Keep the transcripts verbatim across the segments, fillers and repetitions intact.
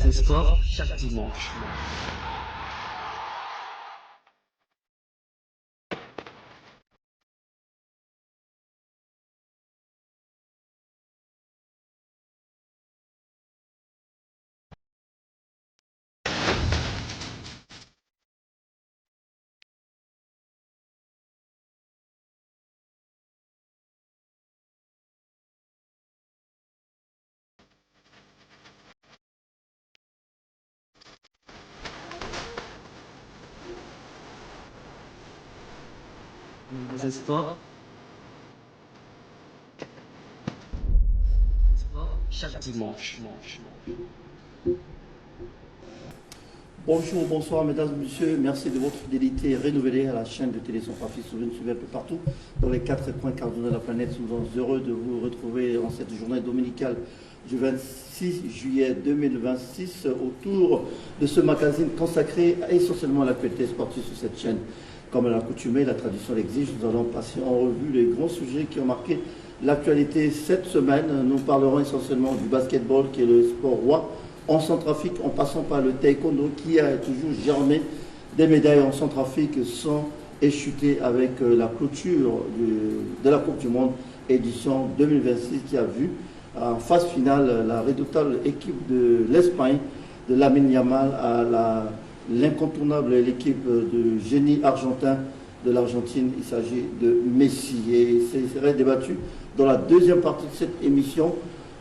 C'est sport chaque dimanche. C'est sport. Sport chaque dimanche. Bonjour, bonsoir, mesdames et messieurs. Merci de votre fidélité renouvelée à la chaîne de télé Centrafrique sur une semaine un peu partout dans les quatre coins cardinaux de la planète. Nous sommes heureux de vous retrouver en cette journée dominicale du vingt-six juillet deux mille vingt-six autour de ce magazine consacré essentiellement à l'actualité sportive sur cette chaîne. Comme à l'accoutumée, la tradition l'exige, nous allons passer en revue les grands sujets qui ont marqué l'actualité cette semaine. Nous parlerons essentiellement du basketball, qui est le sport roi en Centrafrique, en passant par le taekwondo, qui a toujours germé des médailles en Centrafrique sans échuter avec, euh, la clôture du, de la Coupe du Monde édition deux mille vingt-six, qui a vu en phase finale la redoutable équipe de l'Espagne, de Lamine Yamal à la, l'incontournable, l'équipe de génie argentin de l'Argentine. Il s'agit de Messi et c'est, serait débattu dans la deuxième partie de cette émission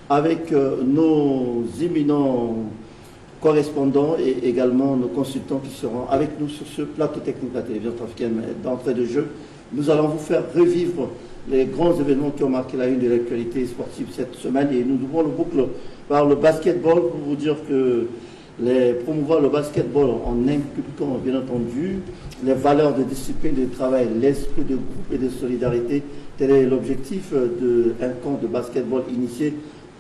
avec, euh, nos éminents correspondants et également nos consultants qui seront avec nous sur ce plateau technique de la télévision centrafricaine. Mais d'entrée de jeu, nous allons vous faire revivre les grands événements qui ont marqué la une de l'actualité sportive cette semaine et nous ouvrons le boucle par le basketball pour vous dire que les, promouvoir le basketball en inculquant, bien entendu, les valeurs de discipline, de travail, l'esprit de groupe et de solidarité, tel est l'objectif de un camp de basketball initié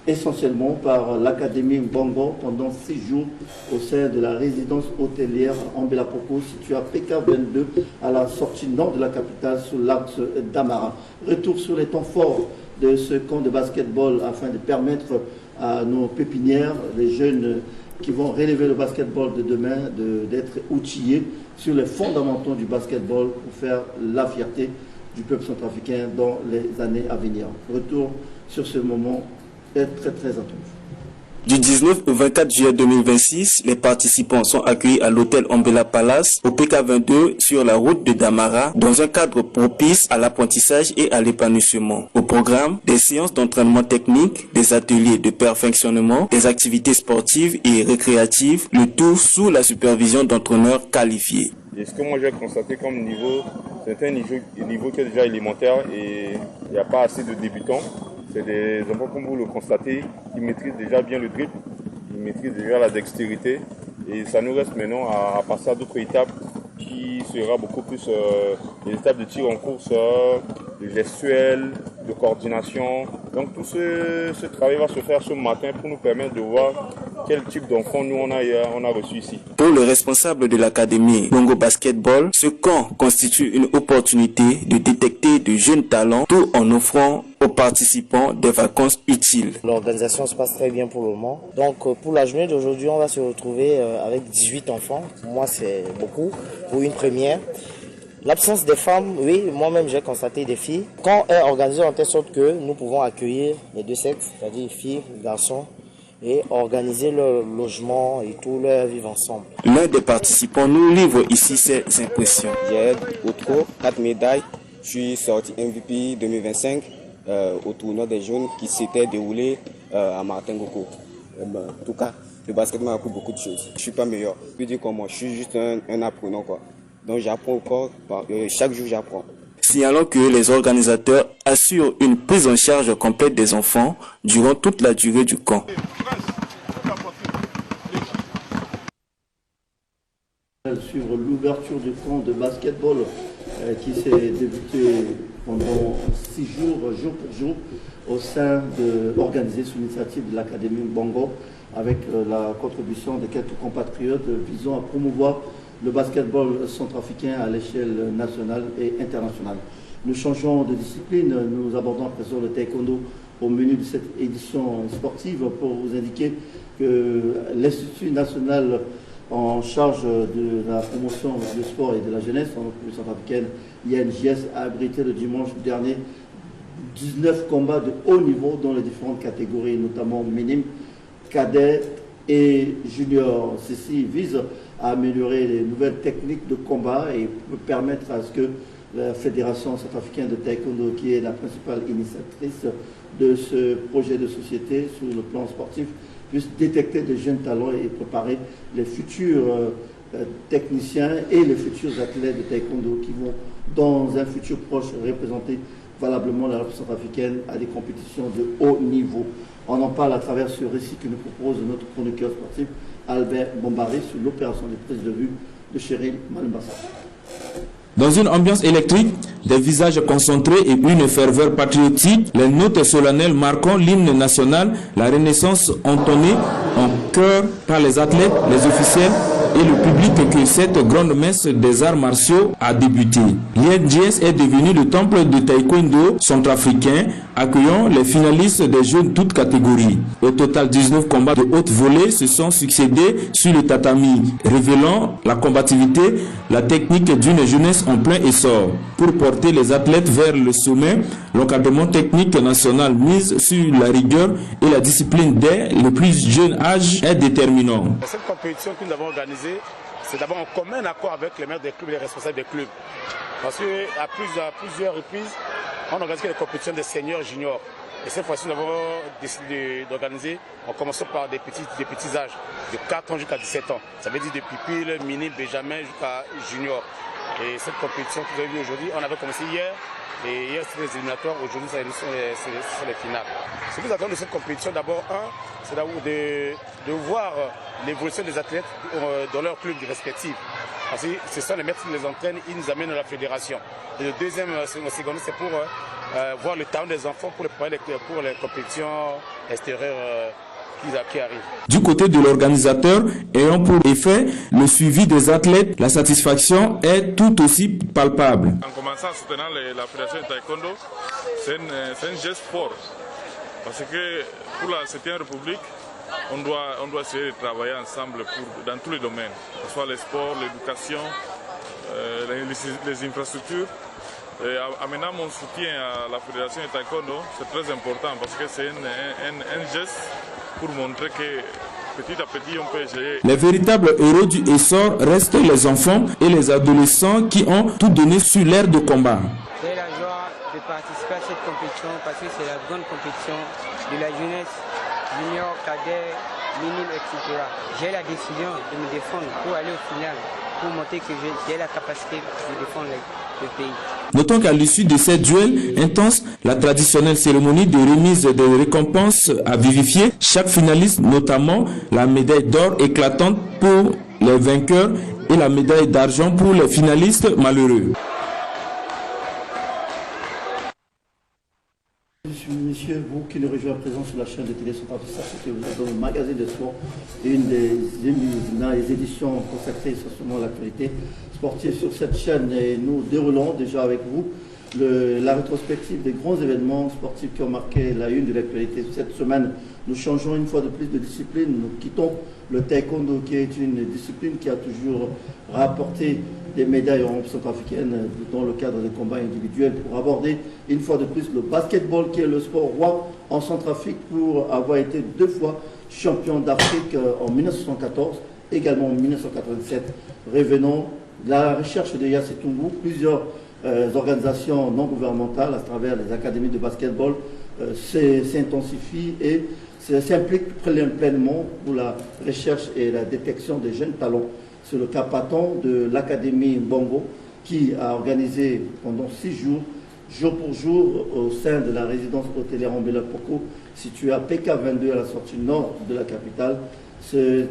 essentiellement par l'Académie Mbongo pendant six jours au sein de la résidence hôtelière Ambela Poko, située à P K vingt-deux, à la sortie nord de la capitale, sous l'axe Damara. Retour sur les temps forts de ce camp de basketball afin de permettre à nos pépinières, les jeunes qui vont relever le basketball de demain, de, d'être outillés sur les fondamentaux du basketball pour faire la fierté du peuple centrafricain dans les années à venir. Retour sur ce moment très, très, très attendu. Du dix-neuf au vingt-quatre juillet deux mille vingt-six, les participants sont accueillis à l'hôtel Ambela Palace, au P K vingt-deux, sur la route de Damara, dans un cadre propice à l'apprentissage et à l'épanouissement. Au programme, des séances d'entraînement technique, des ateliers de perfectionnement, des activités sportives et récréatives, le tout sous la supervision d'entraîneurs qualifiés. Et ce que moi j'ai constaté comme niveau, c'est un niveau, niveau qui est déjà élémentaire et il n'y a pas assez de débutants. C'est des enfants, comme vous le constatez, qui maîtrisent déjà bien le dribble, ils maîtrisent déjà la dextérité. Et ça nous reste maintenant à, à passer à d'autres étapes qui sera beaucoup plus, euh, les étapes de tir en course, euh, de gestuelle, de coordination. Donc tout ce, ce travail va se faire ce matin pour nous permettre de voir quel type d'enfant nous on a, on a reçu ici. Pour le responsable de l'académie Bongo Basketball, ce camp constitue une opportunité de détecter de jeunes talents tout en offrant aux participants des vacances utiles. L'organisation se passe très bien pour le moment. Donc, euh, pour la journée d'aujourd'hui, on va se retrouver, euh, avec dix-huit enfants. Pour moi, c'est beaucoup pour une première. L'absence des femmes, oui, moi-même, j'ai constaté des filles. Quand est organisé en telle sorte que nous pouvons accueillir les deux sexes, c'est-à-dire filles, garçons, et organiser leur logement et tout, leur vivre ensemble. L'un des participants nous livre ici ses impressions. J'ai eu au trot quatre médailles. Je suis sorti M V P deux mille vingt-cinq, euh, au tournoi des jeunes qui s'était déroulé, euh, à Martin Ngoko. Euh, ben, en tout cas, le basket m'a appris beaucoup de choses. Je suis pas meilleur. Je peux dire comment, je suis juste un, un apprenant, quoi. Donc j'apprends encore, par, euh, chaque jour j'apprends. Signalons que les organisateurs assurent une prise en charge complète des enfants durant toute la durée du camp. Suivre l'ouverture du camp de basketball, euh, qui s'est débuté pendant six jours, jour pour jour, au sein de, organisé sous l'initiative de l'Académie Mbongo, avec, euh, la contribution de quelques compatriotes, euh, visant à promouvoir le basketball centrafricain à l'échelle nationale et internationale. Nous changeons de discipline, nous abordons à présent le taekwondo Au menu de cette édition sportive, pour vous indiquer que l'Institut national en charge de la promotion du sport et de la jeunesse en République centrafricaine, I N J S, a abrité le dimanche dernier dix-neuf combats de haut niveau dans les différentes catégories, notamment minimes, cadets et juniors. Ceci vise à améliorer les nouvelles techniques de combat et permettre à ce que la Fédération centrafricaine de taekwondo, qui est la principale initiatrice de ce projet de société sur le plan sportif, puisse détecter de jeunes talents et préparer les futurs, euh, euh, techniciens et les futurs athlètes de taekwondo qui vont, dans un futur proche, représenter valablement la République centrafricaine à des compétitions de haut niveau. On en parle à travers ce récit que nous propose notre chroniqueur sportif, Albert Bombari, sur l'opération de prise de vue de Cheryl Malumbasa. Dans une ambiance électrique, des visages concentrés et une ferveur patriotique, les notes solennelles marquant l'hymne national, la Renaissance entonnée en chœur par les athlètes, les officiels et le public que cette grande messe des arts martiaux a débuté. L'I N J S est devenu le temple de taekwondo centrafricain, accueillant les finalistes des Jeux de toutes catégories. Au total, dix-neuf combats de haute volée se sont succédé sur le tatami, révélant la combativité, la technique d'une jeunesse en plein essor. Pour porter les athlètes vers le sommet, l'encadrement technique national mise sur la rigueur et la discipline dès le plus jeune âge est déterminant. Cette compétition que nous avons organisée, c'est d'abord en commun accord avec les maires des clubs et les responsables des clubs. Parce que à plus-, à plusieurs reprises, on organise des compétitions de seniors juniors. Et cette fois-ci, nous avons décidé de, d'organiser en commençant par des petits, des petits âges, de quatre ans jusqu'à dix-sept ans. Ça veut dire de pupille, mini, benjamin jusqu'à junior. Et cette compétition que vous avez vue aujourd'hui, on avait commencé hier. Et hier, c'était les éliminatoires. Aujourd'hui, ça, c'est, c'est, ce sont les finales. Ce que nous attendons de cette compétition, d'abord, un, c'est d'avoir de, de voir, euh, l'évolution des athlètes, euh, dans leurs clubs respectifs. Parce que ce sont les maîtres qui les entraînent, ils nous amènent à la fédération. Et le deuxième, euh, second, c'est pour, euh, euh, voir le talent des enfants pour les, pour les, pour les compétitions extérieures, euh, qui, qui arrivent. Du côté de l'organisateur, ayant pour effet le suivi des athlètes, la satisfaction est tout aussi palpable. En commençant en soutenant les, la fédération de taekwondo, c'est un, euh, c'est un geste fort. Parce que pour la septième République, on doit, on doit essayer de travailler ensemble pour, dans tous les domaines, que ce soit les sports, l'éducation, euh, les, les, les infrastructures. Et en, en menant mon soutien à la fédération de taekwondo, c'est très important parce que c'est un, un, un, un geste pour montrer que petit à petit, on peut essayer. Les véritables héros du essor restent les enfants et les adolescents qui ont tout donné sur l'aire de combat. J'ai la joie de participer à cette compétition parce que c'est la grande compétition de la jeunesse, junior, cadet, minime, et cetera. J'ai la décision de me défendre pour aller au final, pour montrer que j'ai, j'ai la capacité de défendre le, le pays. Notons qu'à l'issue de ces duels intenses, la traditionnelle cérémonie de remise des récompenses a vivifié chaque finaliste, notamment la médaille d'or éclatante pour les vainqueurs et la médaille d'argent pour les finalistes malheureux. Messieurs, vous qui nous rejoignez à présent sur la chaîne de télé Centrafrique, sachez que vous êtes dans le magazine de sport, une des émi-, des éditions consacrées essentiellement à l'actualité sportive sur cette chaîne. Et nous déroulons déjà avec vous le, la rétrospective des grands événements sportifs qui ont marqué la une de l'actualité cette semaine. Nous changeons une fois de plus de discipline. Nous quittons le taekwondo, qui est une discipline qui a toujours rapporté des médailles en centrafricaine dans le cadre des combats individuels, pour aborder une fois de plus le basketball, qui est le sport roi en Centrafrique pour avoir été deux fois champion d'Afrique, euh, en mille neuf cent soixante-quatorze, également en mille neuf cent quatre-vingt-sept. Revenons, la recherche de Yassé Toungou, plusieurs, euh, organisations non gouvernementales à travers les académies de basketball, euh, s'est-, s'intensifient et se-, s'impliquent plein-, pleinement pour la recherche et la détection des jeunes talents. C'est le cas patent de l'Académie Mbongo, qui a organisé pendant six jours, jour pour jour, au sein de la résidence hôtelière Ambela Poko, située à P K vingt-deux, à la sortie nord de la capitale. C'est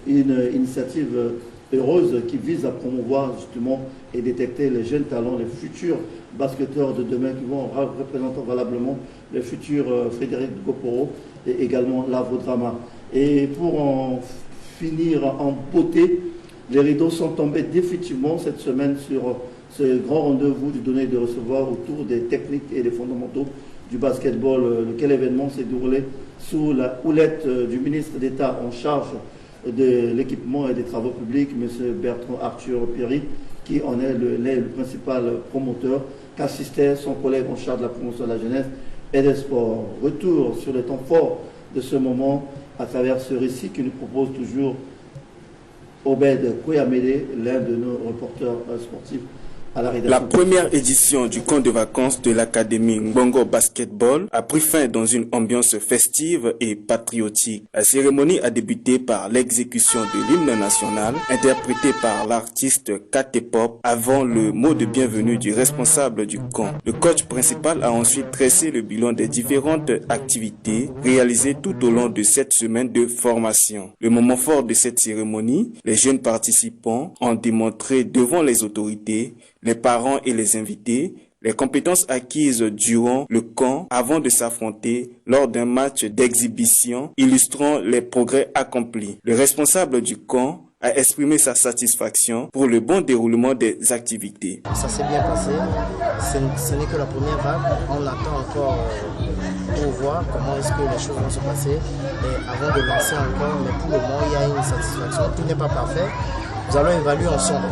une initiative heureuse qui vise à promouvoir justement et détecter les jeunes talents, les futurs basketteurs de demain qui vont ra-, représenter valablement le futur, euh, Frédéric Goporo et également Lavo Drama. Et pour en finir en beauté, les rideaux sont tombés définitivement cette semaine sur ce grand rendez-vous du donner et de recevoir autour des techniques et des fondamentaux du basketball, euh, lequel événement s'est déroulé sous la houlette, euh, du ministre d'État en charge de l'équipement et des travaux publics, monsieur Bertrand Arthur Perry, qui en est le, l'est le principal promoteur, qu'assistait son collègue en charge de la promotion de la jeunesse et des sports. Retour sur les temps forts de ce moment à travers ce récit que nous propose toujours Obed Koyamele, l'un de nos reporters, euh, sportifs à la rédaction. La première édition du camp de vacances de l'académie Ngbongo Basketball a pris fin dans une ambiance festive et patriotique. La cérémonie a débuté par l'exécution de l'hymne national, interprété par l'artiste Katepop, avant le mot de bienvenue du responsable du camp. Le coach principal a ensuite dressé le bilan des différentes activités réalisées tout au long de cette semaine de formation. Le moment fort de cette cérémonie, les jeunes participants ont démontré devant les autorités, les parents et les invités les compétences acquises durant le camp avant de s'affronter lors d'un match d'exhibition illustrant les progrès accomplis. Le responsable du camp a exprimé sa satisfaction pour le bon déroulement des activités. Ça s'est bien passé. Ce, ce n'est que la première vague. On attend encore, euh, pour voir comment est-ce que les choses vont se passer. Et avant de lancer encore, mais pour le moment, il y a une satisfaction. Tout n'est pas parfait. Nous allons évaluer ensemble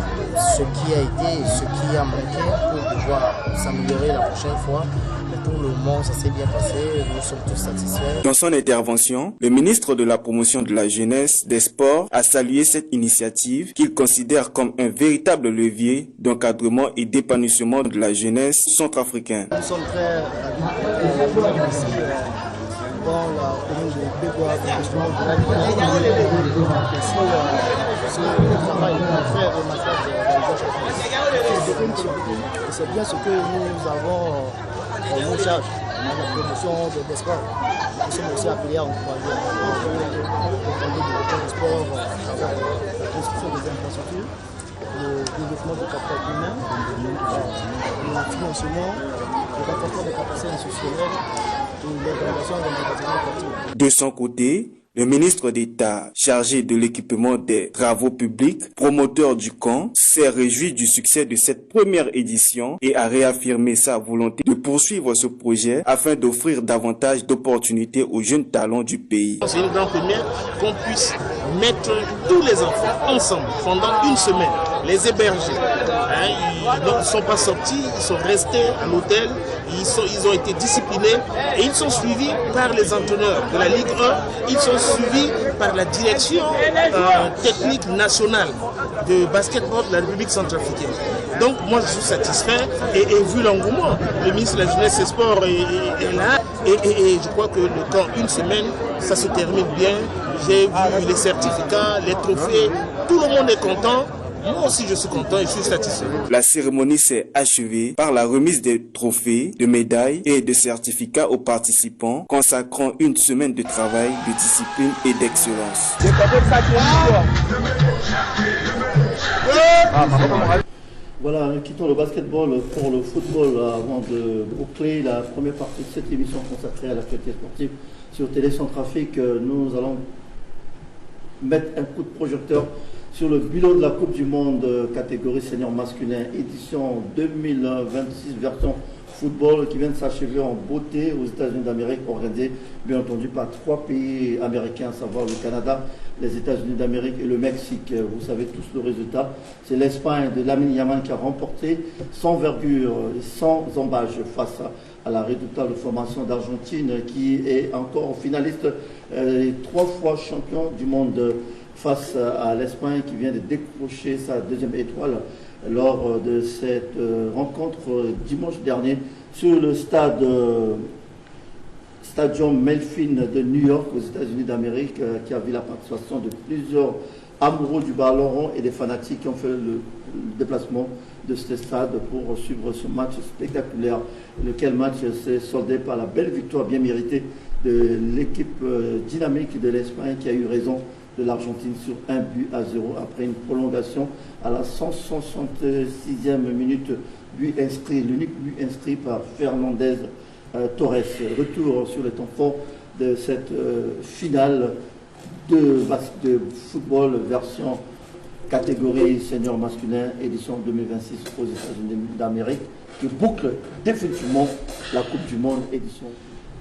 ce qui a été et ce qui a manqué pour pouvoir s'améliorer la prochaine fois. Mais pour le moment, ça s'est bien passé. Nous sommes tous satisfaits. Dans son intervention, le ministre de la Promotion de la Jeunesse, des Sports, a salué cette initiative qu'il considère comme un véritable levier d'encadrement et d'épanouissement de la jeunesse centrafricaine. Nous sommes très ravis, euh, ici, euh, dans la commune de Begoua, justement, de la sur, euh, sur le travail très remarquable de, de Georges Fabrice. Et c'est bien ce que nous avons, euh, en charge. La promotion de, des sports. Nous sommes aussi appelés à encourager, euh, le développement du sport, euh, à travers, euh, la construction des infrastructures, le développement du capital humain, euh, le financement, le renforcement des capacités institutionnelles et l'organisation des engagements collectifs. De son côté, le ministre d'État chargé de l'équipement des travaux publics, promoteur du camp, s'est réjoui du succès de cette première édition et a réaffirmé sa volonté de poursuivre ce projet afin d'offrir davantage d'opportunités aux jeunes talents du pays. C'est une grande première qu'on puisse mettre tous les enfants ensemble pendant une semaine, les héberger. Hein, ils ne sont pas sortis, ils sont restés à l'hôtel. Ils sont, ils ont été disciplinés et ils sont suivis par les entraîneurs de la Ligue un. Ils sont suivis par la direction, euh, technique nationale de basketball de la République centrafricaine. Donc moi, je suis satisfait et, et vu l'engouement, le ministre de la Jeunesse et Sports est, est, est là. Et, et, et je crois que le camp, une semaine, ça se termine bien. J'ai vu les certificats, les trophées. Tout le monde est content. Moi aussi, je suis content et je suis satisfait. La cérémonie s'est achevée par la remise des trophées, de médailles et de certificats aux participants, consacrant une semaine de travail, de discipline et d'excellence. Voilà, nous quittons le basketball pour le football avant de boucler la première partie de cette émission consacrée à l'actualité sportive. Sur Télé Centrafrique, euh, nous allons mettre un coup de projecteur sur le bilan de la Coupe du Monde, euh, catégorie senior masculin, édition deux mille vingt-six, version football, qui vient de s'achever en beauté aux États-Unis d'Amérique, organisée bien entendu par trois pays américains, à savoir le Canada, les États-Unis d'Amérique et le Mexique. Euh, vous savez tous le résultat, c'est l'Espagne de Lamine Yamal qui a remporté sans vergure et sans ambages face à à la redoutable formation d'Argentine qui est encore finaliste, euh, et trois fois champion du monde face à l'Espagne qui vient de décrocher sa deuxième étoile lors de cette, euh, rencontre dimanche dernier sur le stade, euh, Stadium Melfin de New York aux États-Unis d'Amérique, euh, qui a vu la participation de plusieurs amoureux du ballon rond et des fanatiques qui ont fait le, le déplacement de ce stade pour suivre ce match spectaculaire, lequel match s'est soldé par la belle victoire bien méritée de l'équipe, euh, dynamique de l'Espagne qui a eu raison de l'Argentine sur un but à zéro après une prolongation à la cent soixante-sixième minute. But inscrit, l'unique but inscrit par Fernandez, euh, Torres. Retour sur les temps forts de cette, euh, finale de bas-, de football version Catégorie senior masculin, édition deux mille vingt-six aux États-Unis d'Amérique, qui boucle définitivement la Coupe du Monde, édition.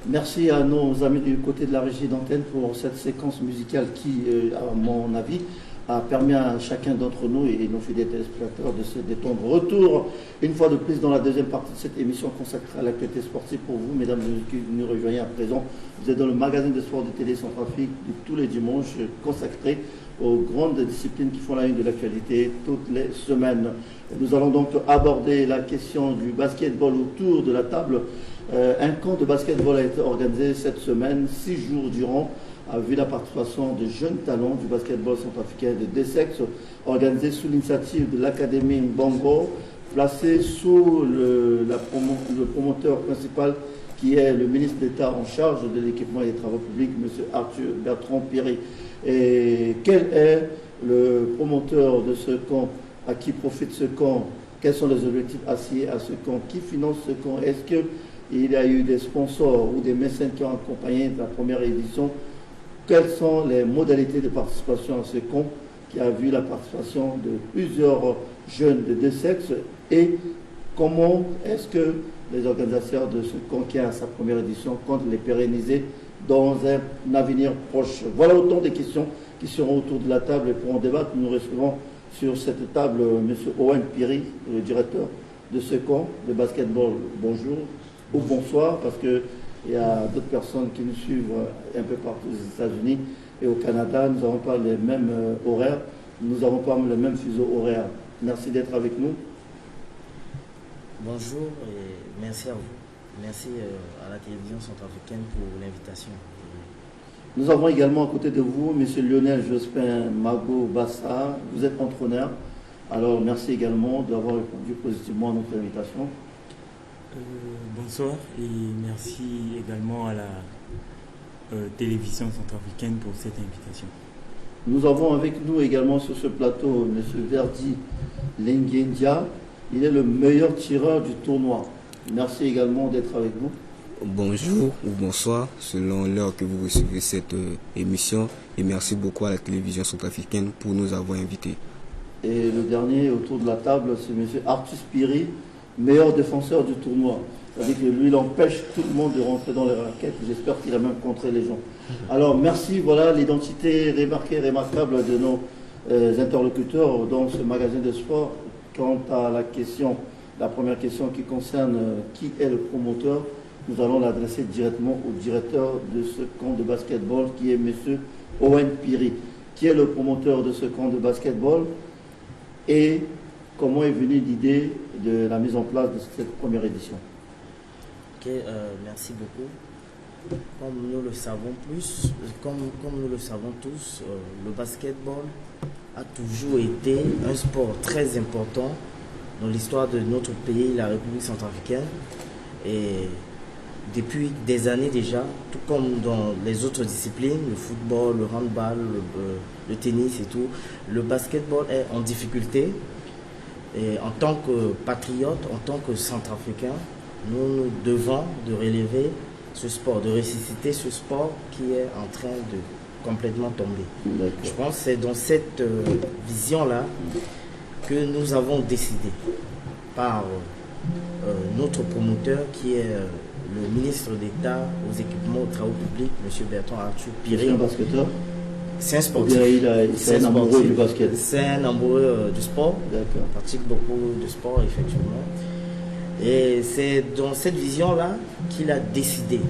Merci à nos amis du côté de la régie d'antenne pour cette séquence musicale qui, euh, à mon avis, a permis à chacun d'entre nous et nos fidèles téléspectateurs de se détendre. Retour une fois de plus dans la deuxième partie de cette émission consacrée à l'actualité sportive pour vous, mesdames et messieurs qui nous rejoignez à présent. Vous êtes dans le magazine de sport de Télé Centrafrique de tous les dimanches consacré aux grandes disciplines qui font la une de l'actualité toutes les semaines. Nous allons donc aborder la question du basketball autour de la table. Euh, un camp de basketball a été organisé cette semaine, six jours durant, a vu la participation de jeunes talents du basketball centrafricain de deux sexes, organisé sous l'initiative de l'Académie Mbongo, placée sous le, la promo-, le promoteur principal qui est le ministre d'État en charge de l'équipement et des travaux publics, monsieur Arthur Bertrand Piri. Et quel est le promoteur de ce camp? À qui profite ce camp? Quels sont les objectifs assignés à ce camp? Qui finance ce camp? Est-ce qu'il y a eu des sponsors ou des mécènes qui ont accompagné la première édition? Quelles sont les modalités de participation à ce camp qui a vu la participation de plusieurs jeunes de deux sexes? Et comment est-ce que les organisateurs de ce camp qui a sa première édition comptent les pérenniser dans un avenir proche? Voilà autant de questions qui seront autour de la table. Et pour en débattre, nous recevons sur cette table, euh, monsieur Owen Piri, le directeur de ce camp de basketball. Bonjour ou bonsoir, parce que il y a d'autres personnes qui nous suivent, euh, un peu partout aux États-Unis et au Canada. Nous n'avons pas les mêmes, euh, horaires, nous n'avons pas le même fuseau horaire. Merci d'être avec nous. Bonjour et merci à vous. Merci, euh, à la télévision centrafricaine pour l'invitation. Nous avons également à côté de vous monsieur Lionel Jospin Mago Bassa. Vous êtes entraîneur. Alors, merci également d'avoir répondu positivement à notre invitation. Euh, bonsoir et merci également à la, euh, télévision centrafricaine pour cette invitation. Nous avons avec nous également sur ce plateau monsieur Verdi Lengendia. Il est le meilleur tireur du tournoi. Merci également d'être avec nous. Bonjour ou bonsoir, selon l'heure que vous recevez cette, euh, émission. Et merci beaucoup à la télévision centrafricaine pour nous avoir invités. Et le dernier autour de la table, c'est monsieur Arthur Piri, meilleur défenseur du tournoi. C'est-à-dire que lui, il empêche tout le monde de rentrer dans les raquettes. J'espère qu'il a même contré les gens. Alors, merci. Voilà l'identité remarquée, remarquable de nos, euh, interlocuteurs dans ce magazine de sport. Quant à la question, la première question qui concerne, euh, qui est le promoteur, nous allons l'adresser directement au directeur de ce camp de basketball, qui est monsieur Owen Piri. Qui est le promoteur de ce camp de basketball et comment est venue l'idée de la mise en place de cette première édition? Ok, euh, merci beaucoup. Comme nous le savons plus, comme, comme nous le savons tous, euh, le basketball a toujours été un sport très important dans l'histoire de notre pays, la République centrafricaine. Et depuis des années déjà, tout comme dans les autres disciplines, le football, le handball, le, euh, le tennis et tout, le basketball est en difficulté. Et en tant que patriote, en tant que centrafricain, nous nous devons de relever ce sport, de ressusciter ce sport qui est en train de complètement tomber. D'accord. Je pense que c'est dans cette, euh, vision-là que nous avons décidé par, euh, notre promoteur qui est, euh, le ministre d'État aux équipements, aux travaux publics, monsieur Bertrand Arthur Piri. C'est un basketteur? C'est un sportif. Ou bien il a, c'est un amoureux du basket? C'est un amoureux, euh, du sport. D'accord. Il pratique beaucoup de sport, effectivement. Et c'est dans cette vision-là qu'il a décidé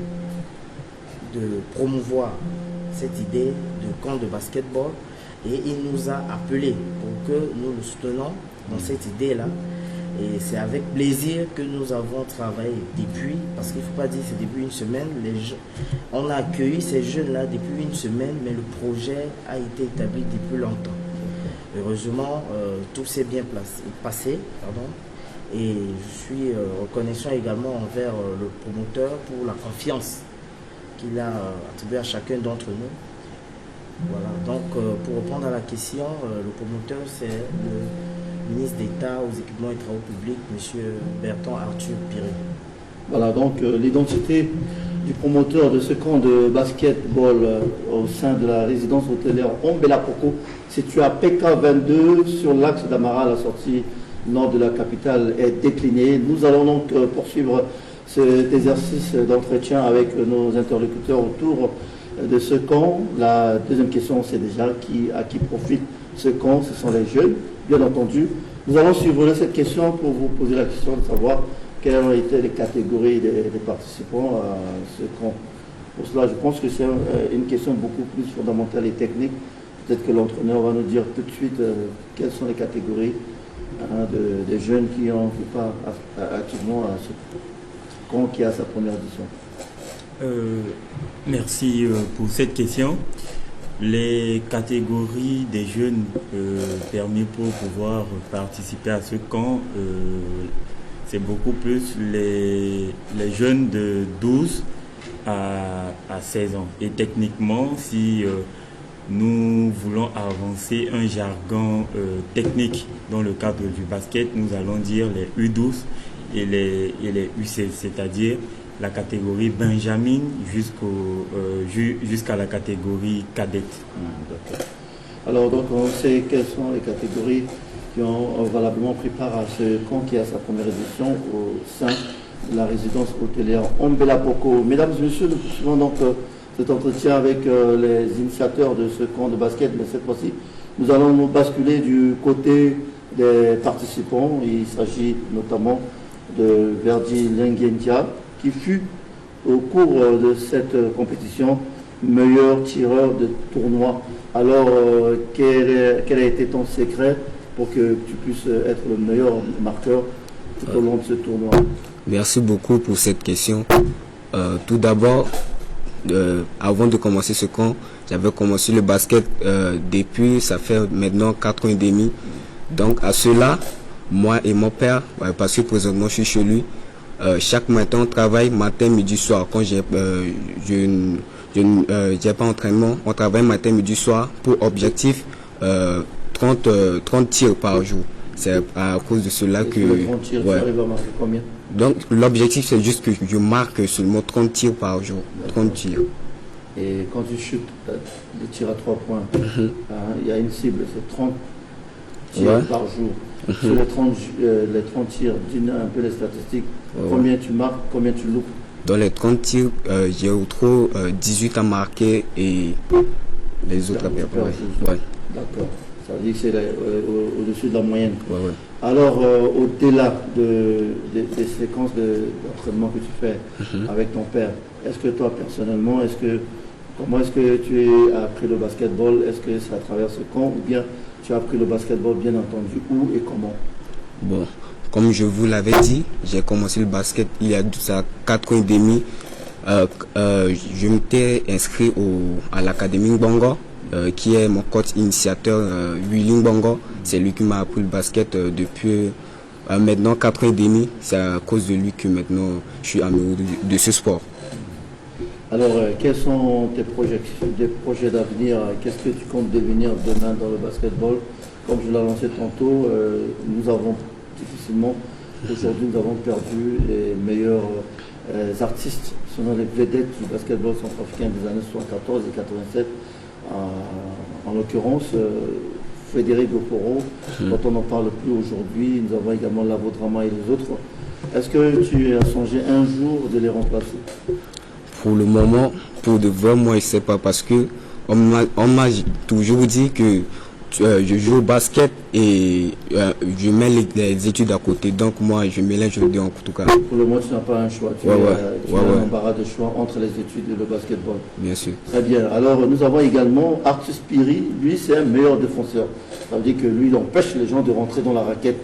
de promouvoir cette idée de camp de basketball et il nous a appelés pour que nous le soutenions dans cette idée-là. Et c'est avec plaisir que nous avons travaillé depuis, parce qu'il ne faut pas dire c'est depuis une semaine, les je-, on a accueilli ces jeunes-là depuis une semaine, mais le projet a été établi depuis longtemps. Heureusement, euh, tout s'est bien placé, passé, pardon, et je suis, euh, reconnaissant également envers, euh, le promoteur pour la confiance qu'il a, euh, attribuée à chacun d'entre nous. Voilà, donc, euh, pour répondre à la question, euh, le promoteur, c'est le ministre d'État aux équipements et travaux publics, monsieur Bertrand Arthur Piri. Voilà, donc, euh, l'identité Du promoteur de ce camp de basketball, euh, au sein de la résidence hôtelière Ombela Poko, située à P K vingt-deux, sur l'axe d'Amara, à la sortie nord de la capitale, est déclinée. Nous allons donc, euh, poursuivre cet exercice d'entretien avec nos interlocuteurs autour de ce camp. La deuxième question, c'est déjà qui, à qui profite ce camp, ce sont les jeunes, bien entendu. Nous allons survoler cette question pour vous poser la question de savoir quelles ont été les catégories des, des participants à ce camp. Pour cela, je pense que c'est, euh, une question beaucoup plus fondamentale et technique. Peut-être que l'entraîneur va nous dire tout de suite, euh, quelles sont les catégories, hein, de, des jeunes qui ont, qui partent a-, a-, activement à ce camp qui a sa première édition. Euh, merci, euh, pour cette question. Les catégories des jeunes, euh, permis pour pouvoir participer à ce camp, euh, c'est beaucoup plus les, les jeunes de douze à, à seize ans. Et techniquement, si, euh, nous voulons avancer un jargon, euh, technique dans le cadre du basket, nous allons dire les U douze et les, et les U seize, c'est-à-dire la catégorie Benjamin jusqu'au, euh, ju-, jusqu'à la catégorie cadette. Hmm, d'accord. Alors, donc, on sait quelles sont les catégories qui ont, euh, valablement pris part à ce camp qui a sa première édition au sein de la résidence hôtelière Ombela Poko. Mesdames et messieurs, nous poursuivons donc, euh, cet entretien avec, euh, les initiateurs de ce camp de basket, mais cette fois-ci, nous allons nous basculer du côté des participants. Il s'agit notamment de Verdi Lengendia, qui fut, au cours, euh, de cette, euh, compétition, meilleur tireur de tournoi. Alors, euh, quel est, quel a été ton secret pour que tu puisses, euh, être le meilleur marqueur tout au long de ce tournoi ? Merci beaucoup pour cette question. Euh, tout d'abord, euh, avant de commencer ce camp, j'avais commencé le basket, euh, depuis, ça fait maintenant quatre ans et demi. Donc à cela, moi et mon père, ouais, parce que présentement je suis chez lui, euh, chaque matin on travaille, matin, midi, soir. Quand j'ai, euh, je, n- je n- euh, j'ai pas entraînement, on travaille matin, midi, soir pour objectif, euh, trente, euh, trente tirs par jour. C'est à cause de cela Et que... sur les trente tirs, ouais. Tu arrives à marquer combien ? Donc l'objectif, c'est juste que je marque seulement trente tirs par jour. Trente tirs. Et quand tu chutes, euh, les tirs à trois points, Mhm. hein, il y a une cible, c'est trente tirs Ouais. par jour. Mhm. Sur les trente, ju- euh, les trente tirs, dis-nous un peu les statistiques. Ouais, ouais. Combien tu marques, combien tu loupes ? Dans les trente tirs, euh, j'ai au trop, euh, dix-huit à marquer et les autres à Tu perds perdre. Ouais. douze. Ouais. D'accord. Ça veut dire que c'est la- euh, au- au-dessus de la moyenne. Ouais, ouais. Alors, euh, au-delà de, de- des séquences de- d'entraînement que tu fais Mhm. avec ton père, est-ce que toi, personnellement, est-ce que, comment est-ce que tu as appris le basketball ? Est-ce que c'est à travers ce camp ou bien tu as appris le basketball, bien entendu, où et comment ? Bon, comme je vous l'avais dit, j'ai commencé le basket il y a de ça quatre ans et demi. Euh, euh, je m'étais inscrit au, à l'académie Ngbongo, euh, qui est mon coach initiateur, euh, Willy Ngbongo. C'est lui qui m'a appris le basket, euh, depuis, euh, maintenant quatre ans et demi. C'est à cause de lui que maintenant je suis amoureux de, de ce sport. Alors, euh, quels sont tes projets, des projets d'avenir ? Qu'est-ce que tu comptes devenir demain dans le basketball ? Comme je l'ai annoncé tantôt, euh, nous avons difficilement, aujourd'hui, nous avons perdu les meilleurs, euh, artistes, selon les vedettes du basketball centrafricain des années soixante-quatorze et quatre-vingt-sept. Euh, en l'occurrence, euh, Frédéric Goporo, dont on n'en parle plus aujourd'hui. Nous avons également Lavo Drama et les autres. Est-ce que tu as songé un jour de les remplacer ? Pour le moment, pour de vrai, moi, je sais pas parce que on m'a on m'a toujours dit que, euh, je joue au basket et, euh, je mets les, les études à côté. Donc moi, je mélange les deux en tout cas. Pour le moment, tu n'as pas un choix. Tu Ouais, es, ouais. euh, tu Ouais, as un ouais. Embarras de choix entre les études et le basketball. Bien sûr. Très bien. Alors, nous avons également Arthur Piri. Lui, c'est un meilleur défenseur. Ça veut dire que lui, il empêche les gens de rentrer dans la raquette.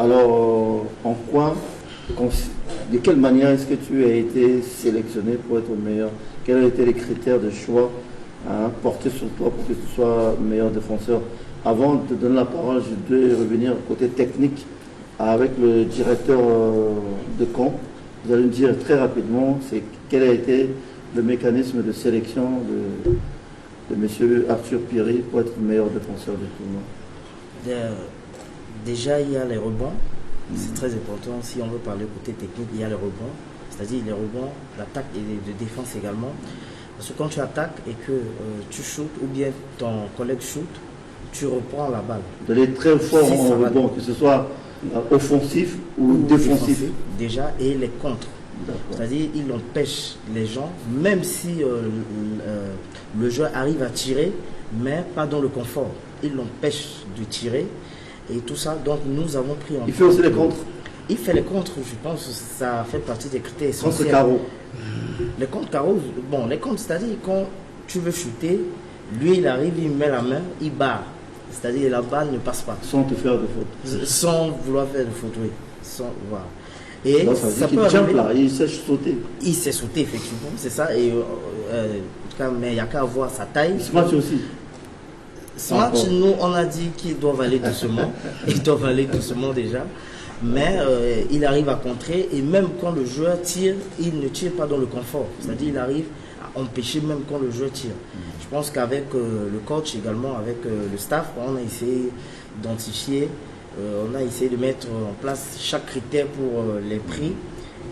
Alors, euh, en quoi, cons- de quelle manière est-ce que tu as été sélectionné pour être meilleur ? Quels ont été les critères de choix, hein, portés sur toi pour que tu sois meilleur défenseur ? Avant de te donner la parole, je dois revenir côté technique avec le directeur, euh, de camp. Vous allez me dire très rapidement, c'est quel a été le mécanisme de sélection de, de monsieur Arthur Piri pour être meilleur défenseur du tournoi ? Euh, Déjà, il y a les rebonds. C'est très important. Si on veut parler côté technique, il y a les rebonds. C'est-à-dire les rebonds, l'attaque et de défense également. Parce que quand tu attaques et que euh, tu shootes ou bien ton collègue shoot, tu reprends la balle. Vous allez très fort Si en ça va- rebond, que ce soit euh, offensif ou défensif. Déjà, et les contres. D'accord. C'est-à-dire, il empêche les gens, même si euh, le, euh, le joueur arrive à tirer, mais pas dans le confort. Il l'empêche de tirer et tout ça. Donc, nous avons pris en Il fait aussi les contres. Il fait les contres, je pense que ça fait partie des critères Contre essentiels. Carreau. Les contres carreaux, bon, les contres, c'est-à-dire quand tu veux shooter, lui, il arrive, il met la main, il barre. C'est-à-dire la balle ne passe pas. Sans te faire de faute. Sans vouloir faire de faute, oui. Sans, voilà. Et Donc, ça veut ça dire peut qu'il jump arriver. Là, il sait sauter. Il sait sauter, effectivement, c'est ça. Et, euh, euh, en tout cas, mais il n'y a qu'à voir sa taille. Ce match aussi. Ce match, nous, on a dit qu'ils doivent aller doucement. Ils doivent aller doucement déjà. Mais euh, il arrive à contrer. Et même quand le joueur tire, il ne tire pas dans le confort. C'est-à-dire, il arrive à empêcher même quand le joueur tire. Je pense qu'avec euh, le coach également, avec euh, le staff, on a essayé d'identifier, euh, on a essayé de mettre en place chaque critère pour euh, les prix.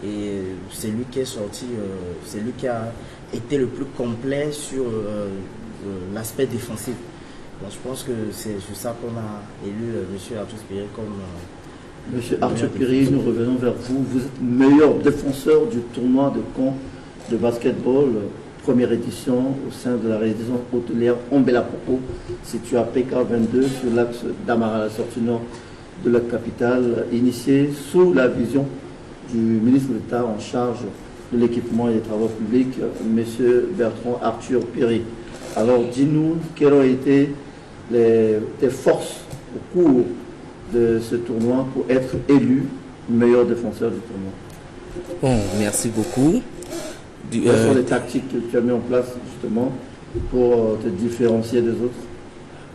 Et euh, c'est lui qui est sorti, euh, c'est lui qui a été le plus complet sur euh, euh, l'aspect défensif. Bon, je pense que c'est sur ça qu'on a élu euh, M. Arthur Piri comme euh, Monsieur Arthur Piri, nous revenons vers vous. Vous êtes meilleur défenseur du tournoi de camp de basketball, euh, première édition au sein de la résidence hôtelière Ombela Popo, située à P K vingt-deux sur l'axe Damara, la sortie nord de la capitale, initiée sous la vision du ministre d'État en charge de l'équipement et des travaux publics, euh, monsieur Bertrand Arthur Piri. Alors, dis-nous quelles ont été les, tes forces au cours de ce tournoi pour être élu meilleur défenseur du tournoi. Bon, merci beaucoup. Du- Quelles sont euh, les tactiques que tu as mis en place justement pour euh, te différencier des autres ?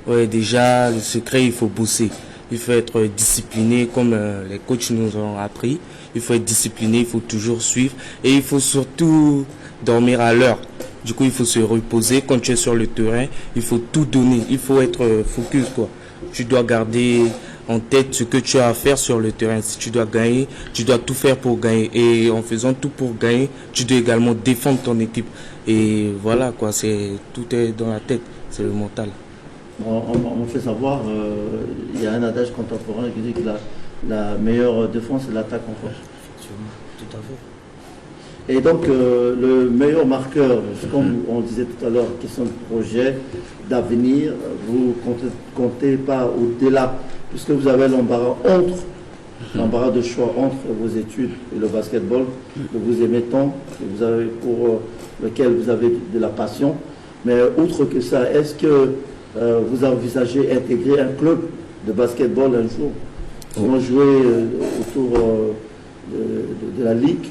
Ouais, déjà, le secret, il faut bosser. Il faut être discipliné, comme euh, les coachs nous ont appris. Il faut être discipliné, il faut toujours suivre. Et il faut surtout dormir à l'heure. Du coup, il faut se reposer quand tu es sur le terrain. Il faut tout donner. Il faut être euh, focus, quoi. Tu dois garder en tête ce que tu as à faire sur le terrain. Si tu dois gagner, tu dois tout faire pour gagner. Et en faisant tout pour gagner, tu dois également défendre ton équipe. Et voilà, quoi, c'est, tout est dans la tête. C'est le mental. On, on- on me fait savoir, euh, il y a un adage contemporain qui dit que la, la meilleure défense, c'est l'attaque en force. Effectivement, tout à fait. Et donc, euh, le meilleur marqueur, comme on disait tout à l'heure, question de projet, d'avenir, vous comptez, comptez pas au-delà, puisque vous avez l'embarras entre, l'embarras de choix entre vos études et le basketball que vous aimez tant, que vous avez, pour euh, lequel vous avez de la passion. Mais outre que ça, est-ce que euh, vous envisagez intégrer un club de basketball un jour, qui vont jouer euh, autour euh, de, de- de la ligue ?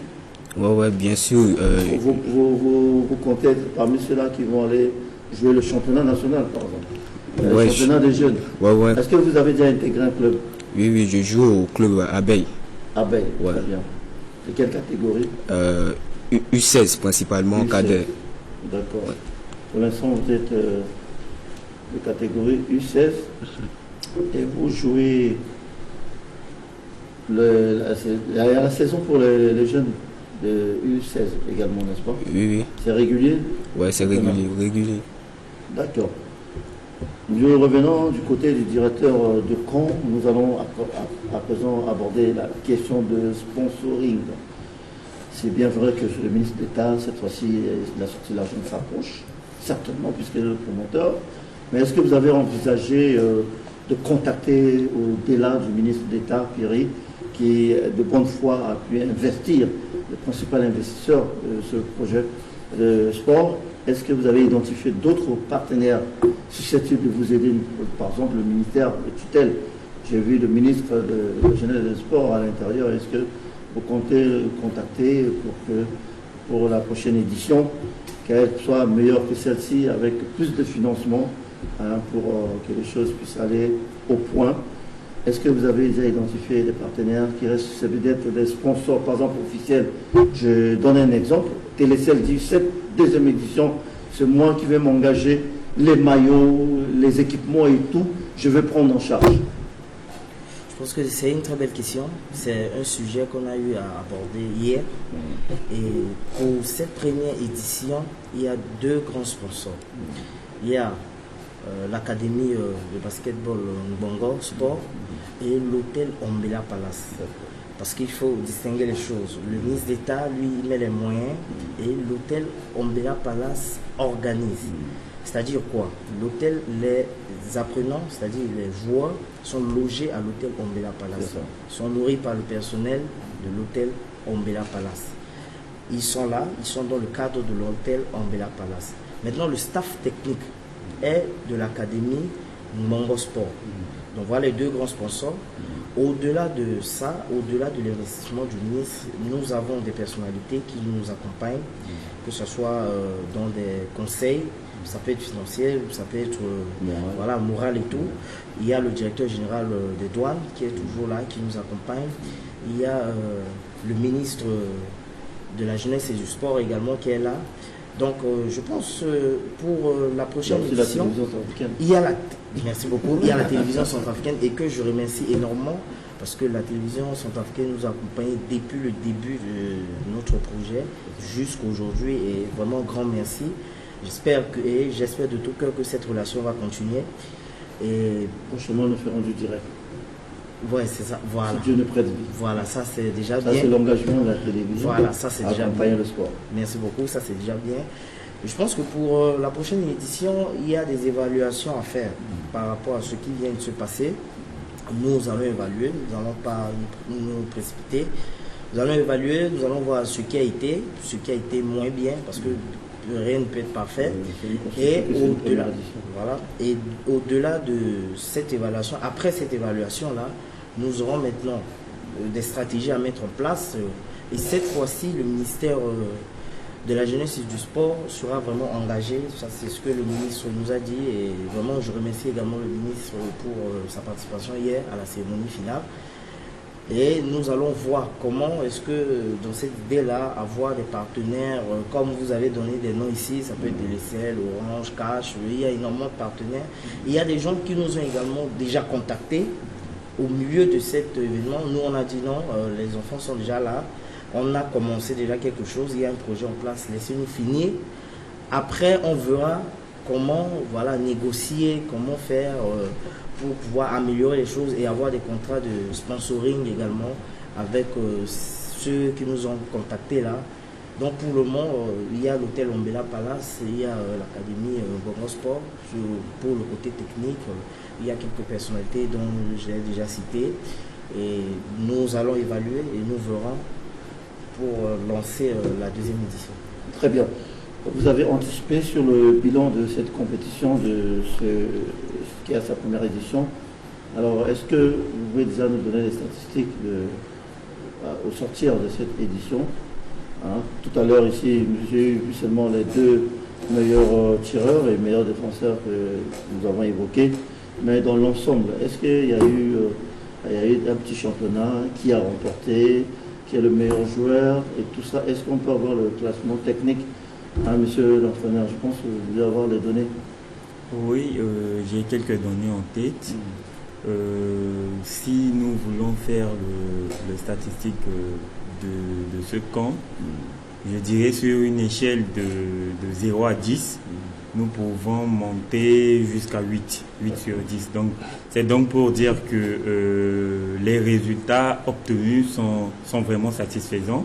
Ouais, ouais, bien sûr. Euh, Vous, vous- vous- vous comptez être parmi ceux-là qui vont aller jouer le championnat national, par exemple. Le Ouais, championnat des jeunes. Ouais, ouais. Est-ce que vous avez déjà intégré un club ? Oui, oui, je joue au club Abeille. Abeille, Ouais. Très bien. De quelle catégorie ? Euh, U- U seize principalement, U seize. Cadet. D'accord. Pour l'instant, vous êtes euh, de catégorie U seize et vous jouez le, la, la, la saison pour les, les jeunes de U seize également, n'est-ce pas ? Oui, oui. C'est régulier ? Ouais, c'est Exactement. Régulier, régulier. D'accord. Nous revenons du côté du directeur euh, de camp. Nous allons à, à- à présent aborder la question de sponsoring. C'est bien vrai que le ministre d'État, cette fois-ci, euh, la sortie de l'argent s'approche, certainement, puisqu'il est le promoteur. Mais est-ce que vous avez envisagé euh, de contacter au-delà du ministre d'État, Piri, qui euh, de bonne foi a pu investir, le principal investisseur de ce projet de sport ? Est-ce que vous avez identifié d'autres partenaires susceptibles de vous aider, par exemple le ministère de tutelle ? J'ai vu le ministre de la Jeunesse et des Sports à l'intérieur. Est-ce que vous comptez le contacter pour que pour la prochaine édition, qu'elle soit meilleure que celle-ci, avec plus de financement, hein, pour euh, que les choses puissent aller au point ? Est-ce que vous avez déjà identifié des partenaires qui restent susceptibles d'être des sponsors, par exemple officiels ? Je donne un exemple. Télécell dit, cette deuxième édition, c'est moi qui vais m'engager, les maillots, les équipements et tout, je vais prendre en charge. Je Je pense que c'est une très belle question. C'est un sujet qu'on a eu à aborder hier. Et pour cette première édition, il y a deux grands sponsors. Il y a euh, l'académie euh, de basketball euh, Ngbongo Sport et l'hôtel Ombela Palace. Parce qu'il faut distinguer les choses. Le ministre d'État, lui, il met les moyens et l'hôtel Ombela Palace organise. C'est-à-dire quoi? L'hôtel, les apprenants, c'est-à-dire les joueurs, sont logés à l'hôtel Ombela Palace. Sont nourris par le personnel de l'hôtel Ombela Palace. Ils sont là, ils sont dans le cadre de l'hôtel Ombela Palace. Maintenant, le staff technique est de l'académie Ngbongo Sport. Donc voilà les deux grands sponsors. Au-delà de ça, au-delà de l'investissement du ministre, nous avons des personnalités qui nous accompagnent, que ce soit euh, dans des conseils, ça peut être financier, ça peut être euh, voilà, moral et tout. Il y a le directeur général euh, des douanes qui est toujours là, qui nous accompagne. Il y a euh, le ministre euh, de la jeunesse et du sport également qui est là. Donc, euh, je pense euh, pour euh, la prochaine édition, il y a la merci beaucoup. Il y a la télévision centrafricaine et que je remercie énormément parce que la télévision centrafricaine nous a accompagnés depuis le début de notre projet jusqu'à aujourd'hui et vraiment grand merci. J'espère que et j'espère de tout cœur que cette relation va continuer. Et prochainement, nous ferons du direct. Ouais, c'est ça. Voilà. Si Dieu nous prête vie. Voilà, ça c'est déjà ça, bien. C'est l'engagement de la télévision. Voilà, ça c'est déjà bien. Le sport. Merci beaucoup, ça c'est déjà bien. Je pense que pour euh, la prochaine édition, il y a des évaluations à faire par rapport à ce qui vient de se passer. Nous allons évaluer, nous n'allons pas nous précipiter. Nous allons évaluer, nous allons voir ce qui a été, ce qui a été moins bien, parce que rien ne peut être parfait. Et au-delà, voilà, et au-delà de cette évaluation, après cette évaluation-là, nous aurons maintenant euh, des stratégies à mettre en place. Euh, et cette fois-ci, le ministère euh, de la jeunesse et du sport sera vraiment engagé. Ça, c'est ce que le ministre nous a dit. Et vraiment, je remercie également le ministre pour euh, sa participation hier à la cérémonie finale. Et nous allons voir comment est-ce que, euh, dans cette idée-là, avoir des partenaires, euh, comme vous avez donné des noms ici, ça peut être Telecel, Orange, Cash, euh, il y a énormément de partenaires. Il y a des gens qui nous ont également déjà contactés. Au milieu de cet événement, nous, on a dit non, euh, les enfants sont déjà là. On a commencé déjà quelque chose, il y a un projet en place, laissez-nous finir. Après, on verra comment, voilà, négocier, comment faire euh, pour pouvoir améliorer les choses et avoir des contrats de sponsoring également avec euh, ceux qui nous ont contactés là. Donc pour le moment, euh, il y a l'hôtel Ombela Palace, il y a euh, l'académie euh, Ngbongo Sport pour, pour le côté technique. Euh, il y a quelques personnalités dont j'ai déjà cité. Et nous allons évaluer et nous verrons pour euh, lancer euh, la deuxième édition. Très bien. Vous avez anticipé sur le bilan de cette compétition, de ce, ce qui a sa première édition. Alors, est-ce que vous pouvez déjà nous donner les statistiques de, euh, au sortir de cette édition ? Hein, tout à l'heure, ici, j'ai vu seulement les deux meilleurs euh, tireurs et meilleurs défenseurs que nous avons évoqués. Mais dans l'ensemble, est-ce qu'il y a eu, euh, il y a eu un petit championnat, qui a remporté, qui est le meilleur joueur et tout ça ? Est-ce qu'on peut avoir le classement technique ? Hein, monsieur l'entraîneur, je pense que vous devez avoir les données. Oui, euh, j'ai quelques données en tête. Euh, si nous voulons faire le, le statistique euh, de, de ce camp, je dirais sur une échelle de, de zéro à dix, nous pouvons monter jusqu'à huit, huit sur dix. Donc, c'est donc pour dire que euh, les résultats obtenus sont, sont vraiment satisfaisants.